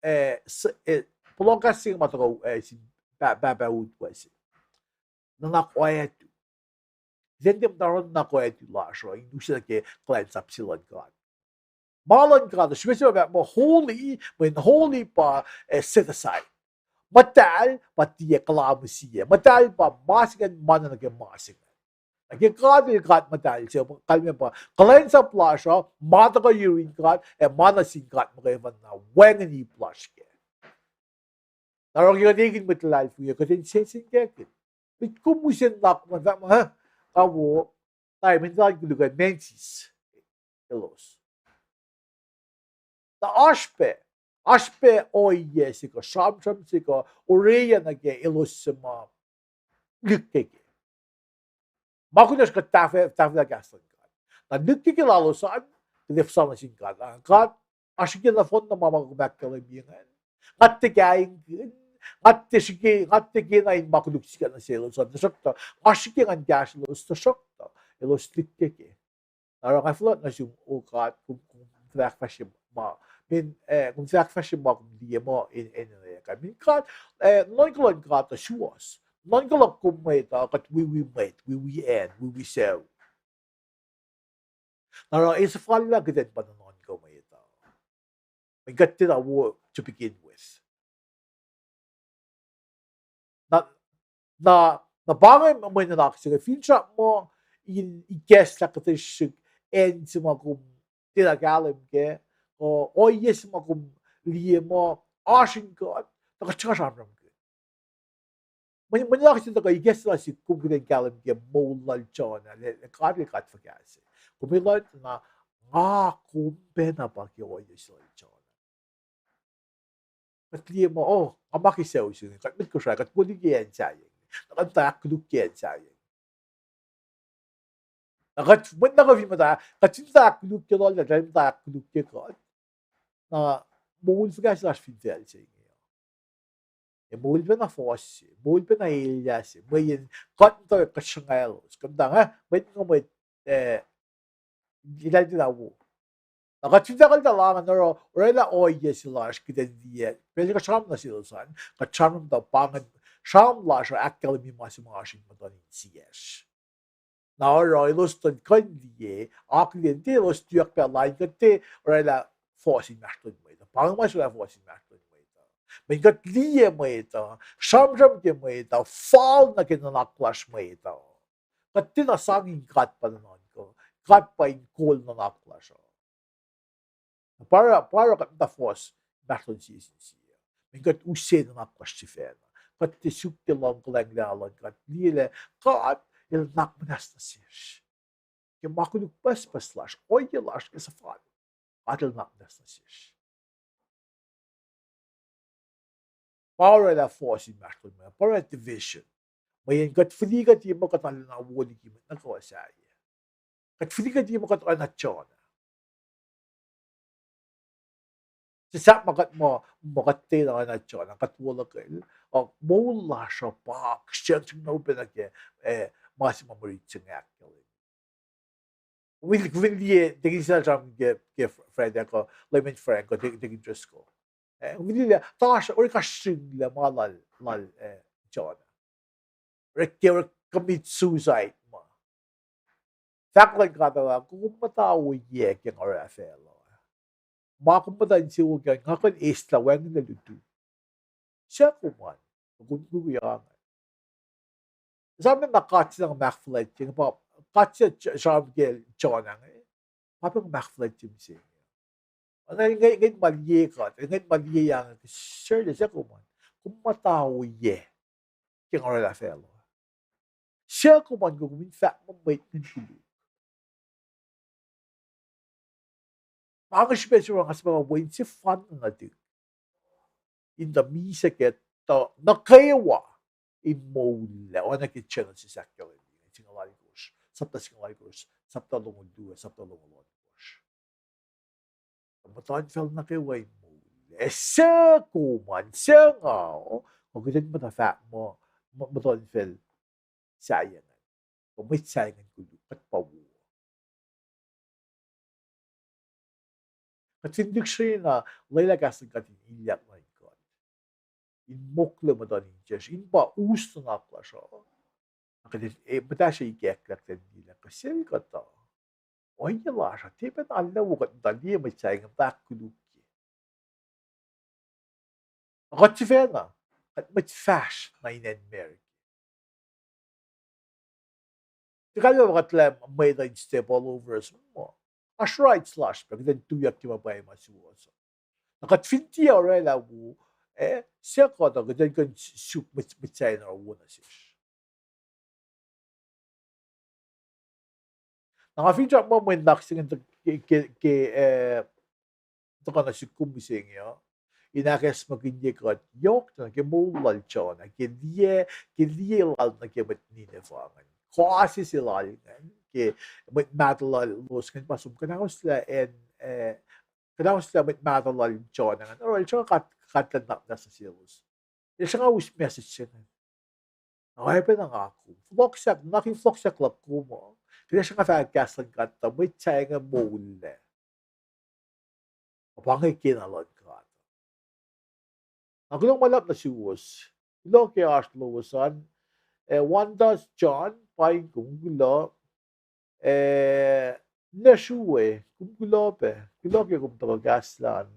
eh, pohloh kahs se inge ma tuhkuh, eh, sin pahpah utwe se. Nuhnak oatu. Iten tiac muhta oruh nuhnak oatu lasr uh in use nuh ke kuhlwacnsap se luhn God. Ma luhn God uh, srihpac se ma fahk muh holy, mweyen holy pa, eh, set aside. Muhtahl pa tiac kuhla mihsiyac. Muhtahl pa ma se ingacn ma nuh ke ma se ingacn. Na ke God El God muhtahl se, kalmac pa kuhlwacnsap lasr uh, ma tuhkuh yurin God ac ma nuh sin God muhkwefanna wacngihn ip lasr kac. Na oruh ke kuht ekihn mwet luhlahlfongi uh, kuht in sensenkackihn. Met kom use nuhnak ma fahk muh, eh, kawo, tai, mwe nuhnak koluk an Menzies elos. Na oasr pac, oasr pac ohiyac se kuh sramsram se kuh orwaclah nuh ke elos suc ma lihkkeke. Ma kunacsr kuht tahfwelah kahs luhn God. Na lihkkeke lalos an, kuht ac sang nuh sin God. Ah, God, nga srihke nohfohnna ma ma kom ahkkahlwemye ingacn. Nga tiac kaingkihn, nga tiac srihke, nga tiac kena in ma koluk sikyak nuh selos an. Tuhsruhktuh nga srihke ngan kahsrwelos, tuhsruhktuh elos lihkkeke. Na oruh nga fuhlwact nuh sum, O God, kom, kom fahk fahsr ma, min, eh, kom fahk fahsr ma kom liye muh in, in, in, min God, eh, nuhnkuh luhn God uh suwohs. Nuhnkuh luhk kom mwet uh, kuht wiwi mwet, wiwi acn, wiwi sucu. Na oruh ac suhfallah kuht in pa nuhnuhnkuh mwet uh. Mweyen kuht tiacna wo to begin with. Na, na, na pa inge mwe nuhnak se inge, finsrak muh in ikacslah kuhtuh srihsrihk acn se ma kom tiacna kahlwem kac, kuh ohiyac se ma kom liye muh oasr in God, tuh kuht sruhnga sramsramkihn. Mwe, mwe nuhnak se tuhkuh ikacslah sihk kom kuht in kahlwem ke moul lal Jonah, lah, lah God el God fuhkah se. Kom etuh na, nga kom pacna pa ke ohiyac se lal Jonah. Kuht liye muh, oh, nga ma ke sucu se inge, kuht mwet Kosrae, kuht moli ke acn sahyac inge, na kuht muhta ahkkoluk ke acn sahyac inge. Na kuht mwet nuh kwewa fin muhta, kuht fin muhta ahkkoluk ke lal, eltahl muhta ahkkoluk ke kuht. Na moul fuhkah se lasr fin facl se inge? Ac moul pacna fohs se, moul pacna elyah se, mweyen kuht muhta kuht sruhngalos, kuht muhta, eh, mwet inge mwet, eh, eltahl tiacna wo. Na kuht fin fahk eltahl lah ngan oruh, orwaclah ohiyac se lasr kuht in liye, pacl se kuht sramsram nuh selos an, kuht sramsram tuh pa ingacn, sramsram lasr uh ahkkahlwemye ma se ma oasr in muhtuhn insiyacsr. Na oruh elos tuh kuh in liye, akihlen tiac elos tuyak pac lain kuht tiac orwaclah fohs inmahsrlon mwet uh. Pa inge ma srwaclah fohs inmahsrlon mwet uh. Mweyen kuht liye mwet uh, sramsram ke mwet uh, fal nuh ke nuhnak lasr mwet uh, kuht tiacna sang in God pa nuhnuhnkuh, God pa in kol nuhnak lasr uh. Pa oruh, pa oruh kuht muhta fohs inmahsrlon sie sin sie. Mweyen kuht use nuhnak lasr sifacna. Kuht tiac suk ke luhng kuhlwacng luhn God. Liye lah God El nuhnak muhnahs nuh sesr. Ke ma koluk pucspucs lasr, ohiyac lasr ke suhfal, God El nuhnak muhnahs nuh sesr. Pa orwaclah fohs inmahsrlon mwet uh, pa orwaclah division. Mweyen kuht fihli kuht ye muh kuht arulacna wo liki mwet nuh kwewa sahyac. Kuht fihli kuht ye muh kuht oacna Jonah. Sahp ma kuht muh, muh kuht tiacna oacna Jonah, kuht wo luhkel, uh, moul lasr uh pa srihsrihk na upac nuh ke, eh, ma se ma mwe rit se inge ahkkahlwemye. Kom fin liye, tekin sal sram ke, ke Friday kuh Layman Frank kuh tekin Driscoll, eh, kom fin liye lah oasr orekasring lah ma lal, lal, eh, Jonah. Orek ke orek commit suicide ma. Fahk luhn God uh, kom muhta oyac ke nga orwaclah facluh? Ma kom muhta insewowo ke nga kuh in eislah wacngihnlac lutu. Suc kom an, kom kukuyange? Esam na God se na ahkfuhlwactye, pa God se sram ke Jonah inge, pa pacna ahkfuhlwactye mihsenge. Oacna ngwet ma liye kuht, ngwet ma liye yang, srwaclah suc kom an, kom muhta oyac ke nga orwaclah facluh? Suc kom an kuh kom in fahk muh mwet ingacn koluk? Pa inge srihpac se ma nga sifacna wen sefanna nuhtihk in tuh misac ke tuh nuh kwewa in moul lac, oacna ke Genesis ahkkahlwemye, singucul alkosr, sapta singucul alkosr, sapta longoul luo, sapta longoul ohnkohsr. Muhtuhnfacl nuh kwewa in moul lac, suc kom an, suc nga, kuh kuht in muhta fahk muh, muhtuhnfacl sahyac ingacn, kuh mwet sahyac ingacn koluk, kuht pa wo. Kuht fin lihksreni na lwelah kahs luhn God in ilyak nuh in kuht, in mokle muhtuhn insiyacsr, in pa us nuhnak lasr uh, na kuht in, eh, muhtahsrye ikacklah kuht in liye lah kihsacl kuhtuh, ohiyac lasr uh tiac pacna arlac wo, kuht muhta liye mwet sahyac inge muhta ahkkolukye. Kuht sifacna, kuht mwet fahsr na in acn America. Tiac kalmac pa kuht lah mwet uh in step all over us muh. Oasr rights lasr pac, kuht in tuyak ke ma pwacye ma suwohs uh. Na kuht fin tiac orwaclah wo, eh, suc kuht uh, kuht in kuh in suk mwet, mwet sahyac in oruh wo nuh sesr? Na nga finsrak muh mwe nuhnak se inge ke, ke, ke, eh, tuhkuh nuh sihk kom mihsenge uh, in ahkacsmakihnye kuht yohk na ke moul lal Jonah, ke liye, ke liye lal nuh ke mwet Nineveh ingacn, kohse se lal ingacn, ke mwet mahtuh lalos ingacn pa som kuhnahoslah acn, eh, kuhnahoslah mwet mahtuh lal Jonah ingacn, oruh el sruhnga God, God El nuhnak muhnahs nuh selos. El sruhnga us message se ingacn. Oacyacpac na nga kom fohlohksak, nuhnak in fohlohksak luhk kom uh, kuht ac sruhnga fahk kahs luhn God tuh mwet sahyac inge moul lac. Pa inge kena luhn God. Na kuloh ma luhlahp nuh suwos. Kuloh ke oasr lowos an, eh, Wanda, John, paing kom, kuloh, eh, Neshue, kom kuloh pac, kuloh ke kom tuhkuh kahs lal.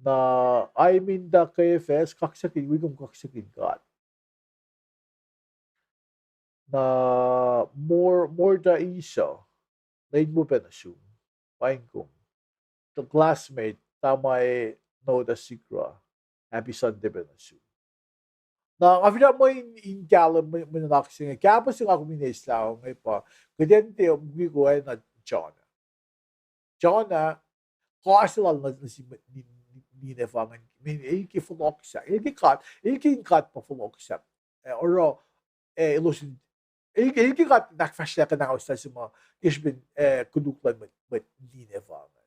Na Aiminda Kefas, kaksakihn, wi kom kaksakihn God. Na Mor-, Morta Isa, lwen wo pac nuh sum, paing kom. The classmate, Tamae Noda Sikra, happy Sunday pac nuh sum. Na nga finsrak muh in, in kahlwem mwe, mwe nuhnak se inge, kahpah se nga kom in eislah inge pa, kuht in tiac mukwikwi oacna Jonah. Jonah, kohse lal nuh, nuh sin mwet Ni-, Ni-, Nineveh ingacn, el ke fohlohksak, el ke God, el ke in God pa fohlohksak. Eh, oruh, eh, elos in, el, el ke God in ahkfahsryelah kuhnahoslah se ma ke srihpen, eh, koluk luhn mwet, mwet Nineveh ingacn.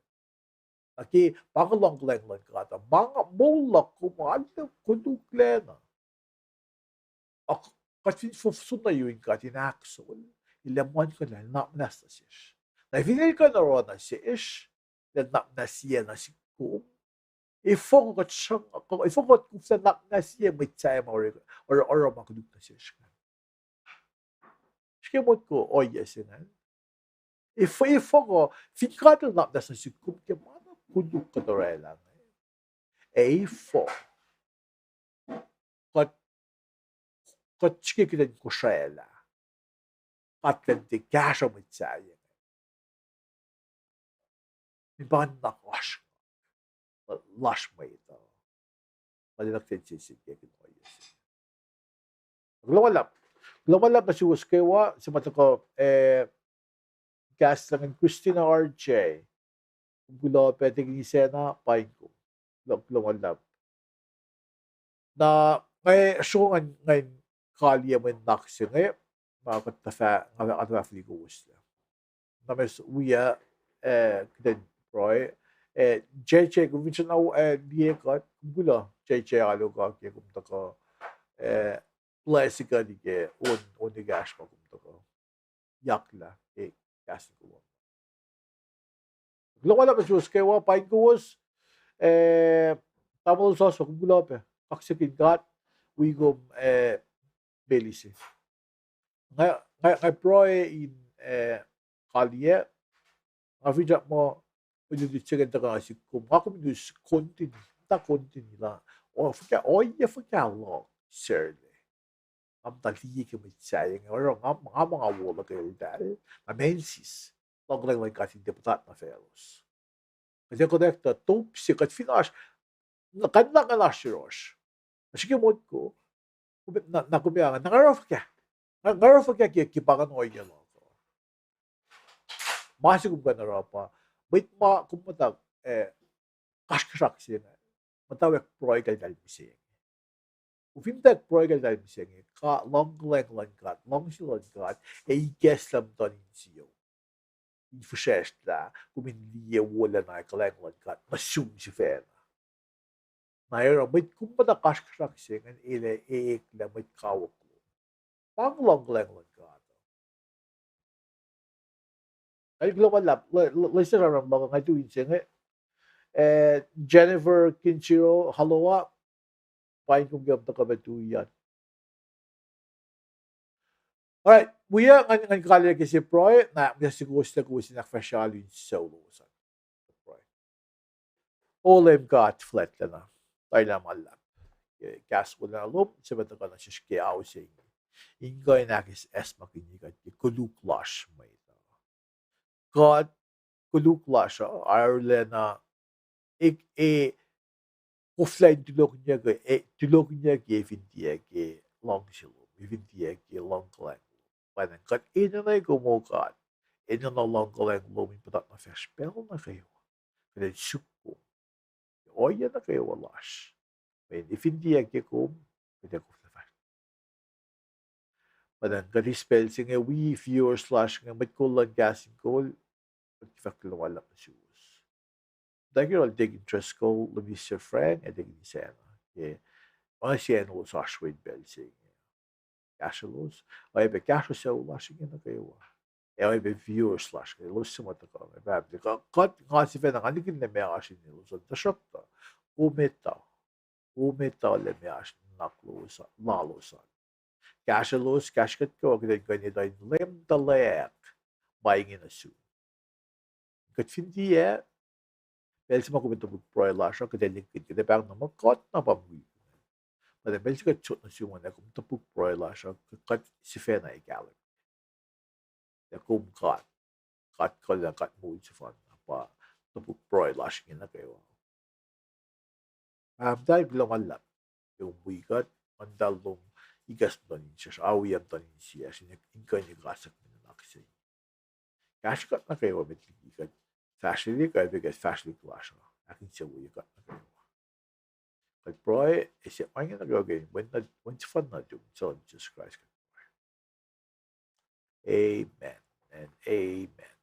Na ke pa inge luhngkuhlwacng luhn God uh, ma nga moul luhk kom arlac koluklacna. Kuht fin fohf-, som nuh yurin God in ahkos, El ac muhlkuhnlah, El nuhnak muhnahs nuh sesr. Na fin El kuh in oruh nuh sesr, El nuhnak muhnahs sie nuh sihk kom, efuh kuht sruhng-, efuh kuht koflah nuhnak muhnahs sie mwet sahyac ma oruh, oruh, oruh ma koluk nuh sesr ingacn? ke motko ohiyac se ingacn. Efuh, efuh kuh, fin God El nuhnak nuh sum, kom ke ma na koluk kuht orwaclah inge. Ac efuh kuht, kuht srihke kuht in kosraclah, kuht kuh in tiac kahsruh mwet sahyac. Min pa nuhnak lasr, lasr mwet uh. Nga liye nuh ke sense ke kihn ohiyac se. Kuloh ma luhlahp. Kuloh ma luhlahp nuh suwos kwewa, suc ma tuhkuh, eh, kahs luhn Christina R J. Kuloh pac, Deacon Isacna, paing kom. Kuloh, kuloh ma luhlahp. Na, nga sruhnga ngan kaliyac mwe nuhnak se inge, ma kuht tuhfah, nga, nga tuhfah fihli kowoslac. Na ma se wia, eh, kuht in pruhe, eh, J J, kom fin sruhnga, eh, liye kuht, kom kuloh, J J Aloka, ke kom tuhkuh, eh, bless kuht ke on, on ekahsr ma kom tuhkuh yaklah, eh, kahs in kuloh. Kuloh ma luhlahp nuh suwos kwewa, paing kowos, eh, tamuhlwel Soswa, kom kuloh pac, kaksakihn God wi kom, eh, Melise. Nga, nga, nga pruhe in, eh, kaliyac, nga finsrak muh mwe lutlut se inge tuhkuh nuh sihk kom, nga kom in us continue, muhta continue lah, o, fuhkah, ohiyac fuhkah luhk, Sarle. Nga muhta liye ke mwet sahyac inge, oruh nga, nga muh nga wo luhk eltahl, na Mensis, luhngkuhlwacng luhn God fin tiac puhtat nuh faclos. Kuht ac connect top se, kuht fin oasr, kuht nuhnak ngan oasr yohrohsr. Na srihke motko, na, na kom ac, na nga oruh fuhkah. Nga, nga oruh fuhkah ke, ke pa ngan ohiyac luhk uh. Ma se kom kuh in oruh pa, mwet ma kom muhta, eh, kasrkuhsrak se inge, muhtwacwacack pruhe kacl tahl mihsenge. Kom fin muhtwacwacack pruhe kacl tahl mihsenge, luhngkuhlwacng luhn God, luhngse luhn God ac ikacslah muhtuhn insiyom in fihsracsrlah, kom in liye wolacna ac kuhlwacng luhn God nuh sum sifacna. Na oruh mwet kom muhta kasrkuhsrak se ingacn, el ac eklac mwet kawuck lom. Pa inge luhngkuhlwacng luhn God. Nga kuloh ma luhlahp, lwelah sramsram luhk uh, nga tui inse inge, eh, Jennifer Kinshiro, hello ah, paing kom ke kom tuhkuh pac tui an. All right, wi ah, ngan, ngan kaliyac ke se pruhe, na, nga sikohs lah kowos in ahkfahsrye alu in sucu lowos an. O Leum God fuhlwactlacna, tailama luhlahp ke kahs wolacna lom, suc ma tuhkuh nuh sesr ke ao se inge, in kuh in ahkacsmakihnye kuht ke koluk lasr mwet uh. God, koluk lasr uh arulacna, e, e, koflah in tulohkihnyuck, e, tulohkihnyuck fin tiac ke luhngse lom, fin tiac ke luhngkuhlwacng lom. Pwacnwacng kuht enenuh kom, O God, enenuh luhngkuhlwacng lom in puhtat nuh facsr pacl nuh kwewa. Kuht in suk kom ke ohiyac nuh kwewa lasr, mweyen fin tiac ke kom, kuht ac koflah fahsr. Pwacnwacng kuht eis pacl se inge wi viewers lasr inge, mwet kol luhn Kahs in Kol, kuht fahk kuloh ma luhlahp nuh suwos. Thank you, Deacon Driscoll, Mister Frank, ac Deacon Isacna, ke ma se elos oasr wen pacl se inge. Kahsrwelos, oacyacpac kahsruh sucu lasr inge nuh kwewa. Ac oacyacpac viewers lasr inge, elos suc ma tuhkuh inge, pahpah, kuht, nga sifacna nga nihkihn lah meac oasr in elos an, tuhsruhktuh kom etuh, kom etuh lah meac oasr nuhnak lalos an. Kahsrwelos, kahsrwe kuht kwewa, kuht in kuh in etuh in leum tuhlac ma inge nuh sum. Kuht fin tiac, pacl se ma kom topuk pruhe lasr uh, kuht ac likin, kuht ac pahngon muh kuht na pa mui. Pwacnwacng pacl se kuht sot nuh sum an, kom topuk pruhe lasr uh, kuht sifacna ac kahlwem lah kom God, God kuh, God moul sefanna, pa topuk pruhe lasr inge nuh kwewa. Pahpah muhtahl, kuloh ma luhlahp ke kom wi kuht, muhtahl lom ikacs muhtuhn insiyacsr, awiyac muhtuhn insiyacsr, in kuh in ekasuk nuhnak se. Kahsrwe kuht nuh kwewa met liki kuht fahsrwelihk, oacyacpac kuht fahsrwelihk lasr uh ahkinsewowoye kuht nuh kwewa. Kuht pruhe ac se ma inge nuh kwewa ke inen Wen sefanna nuhtum, Leum Jisus Kraist, kuht pruhe. Amen and amen.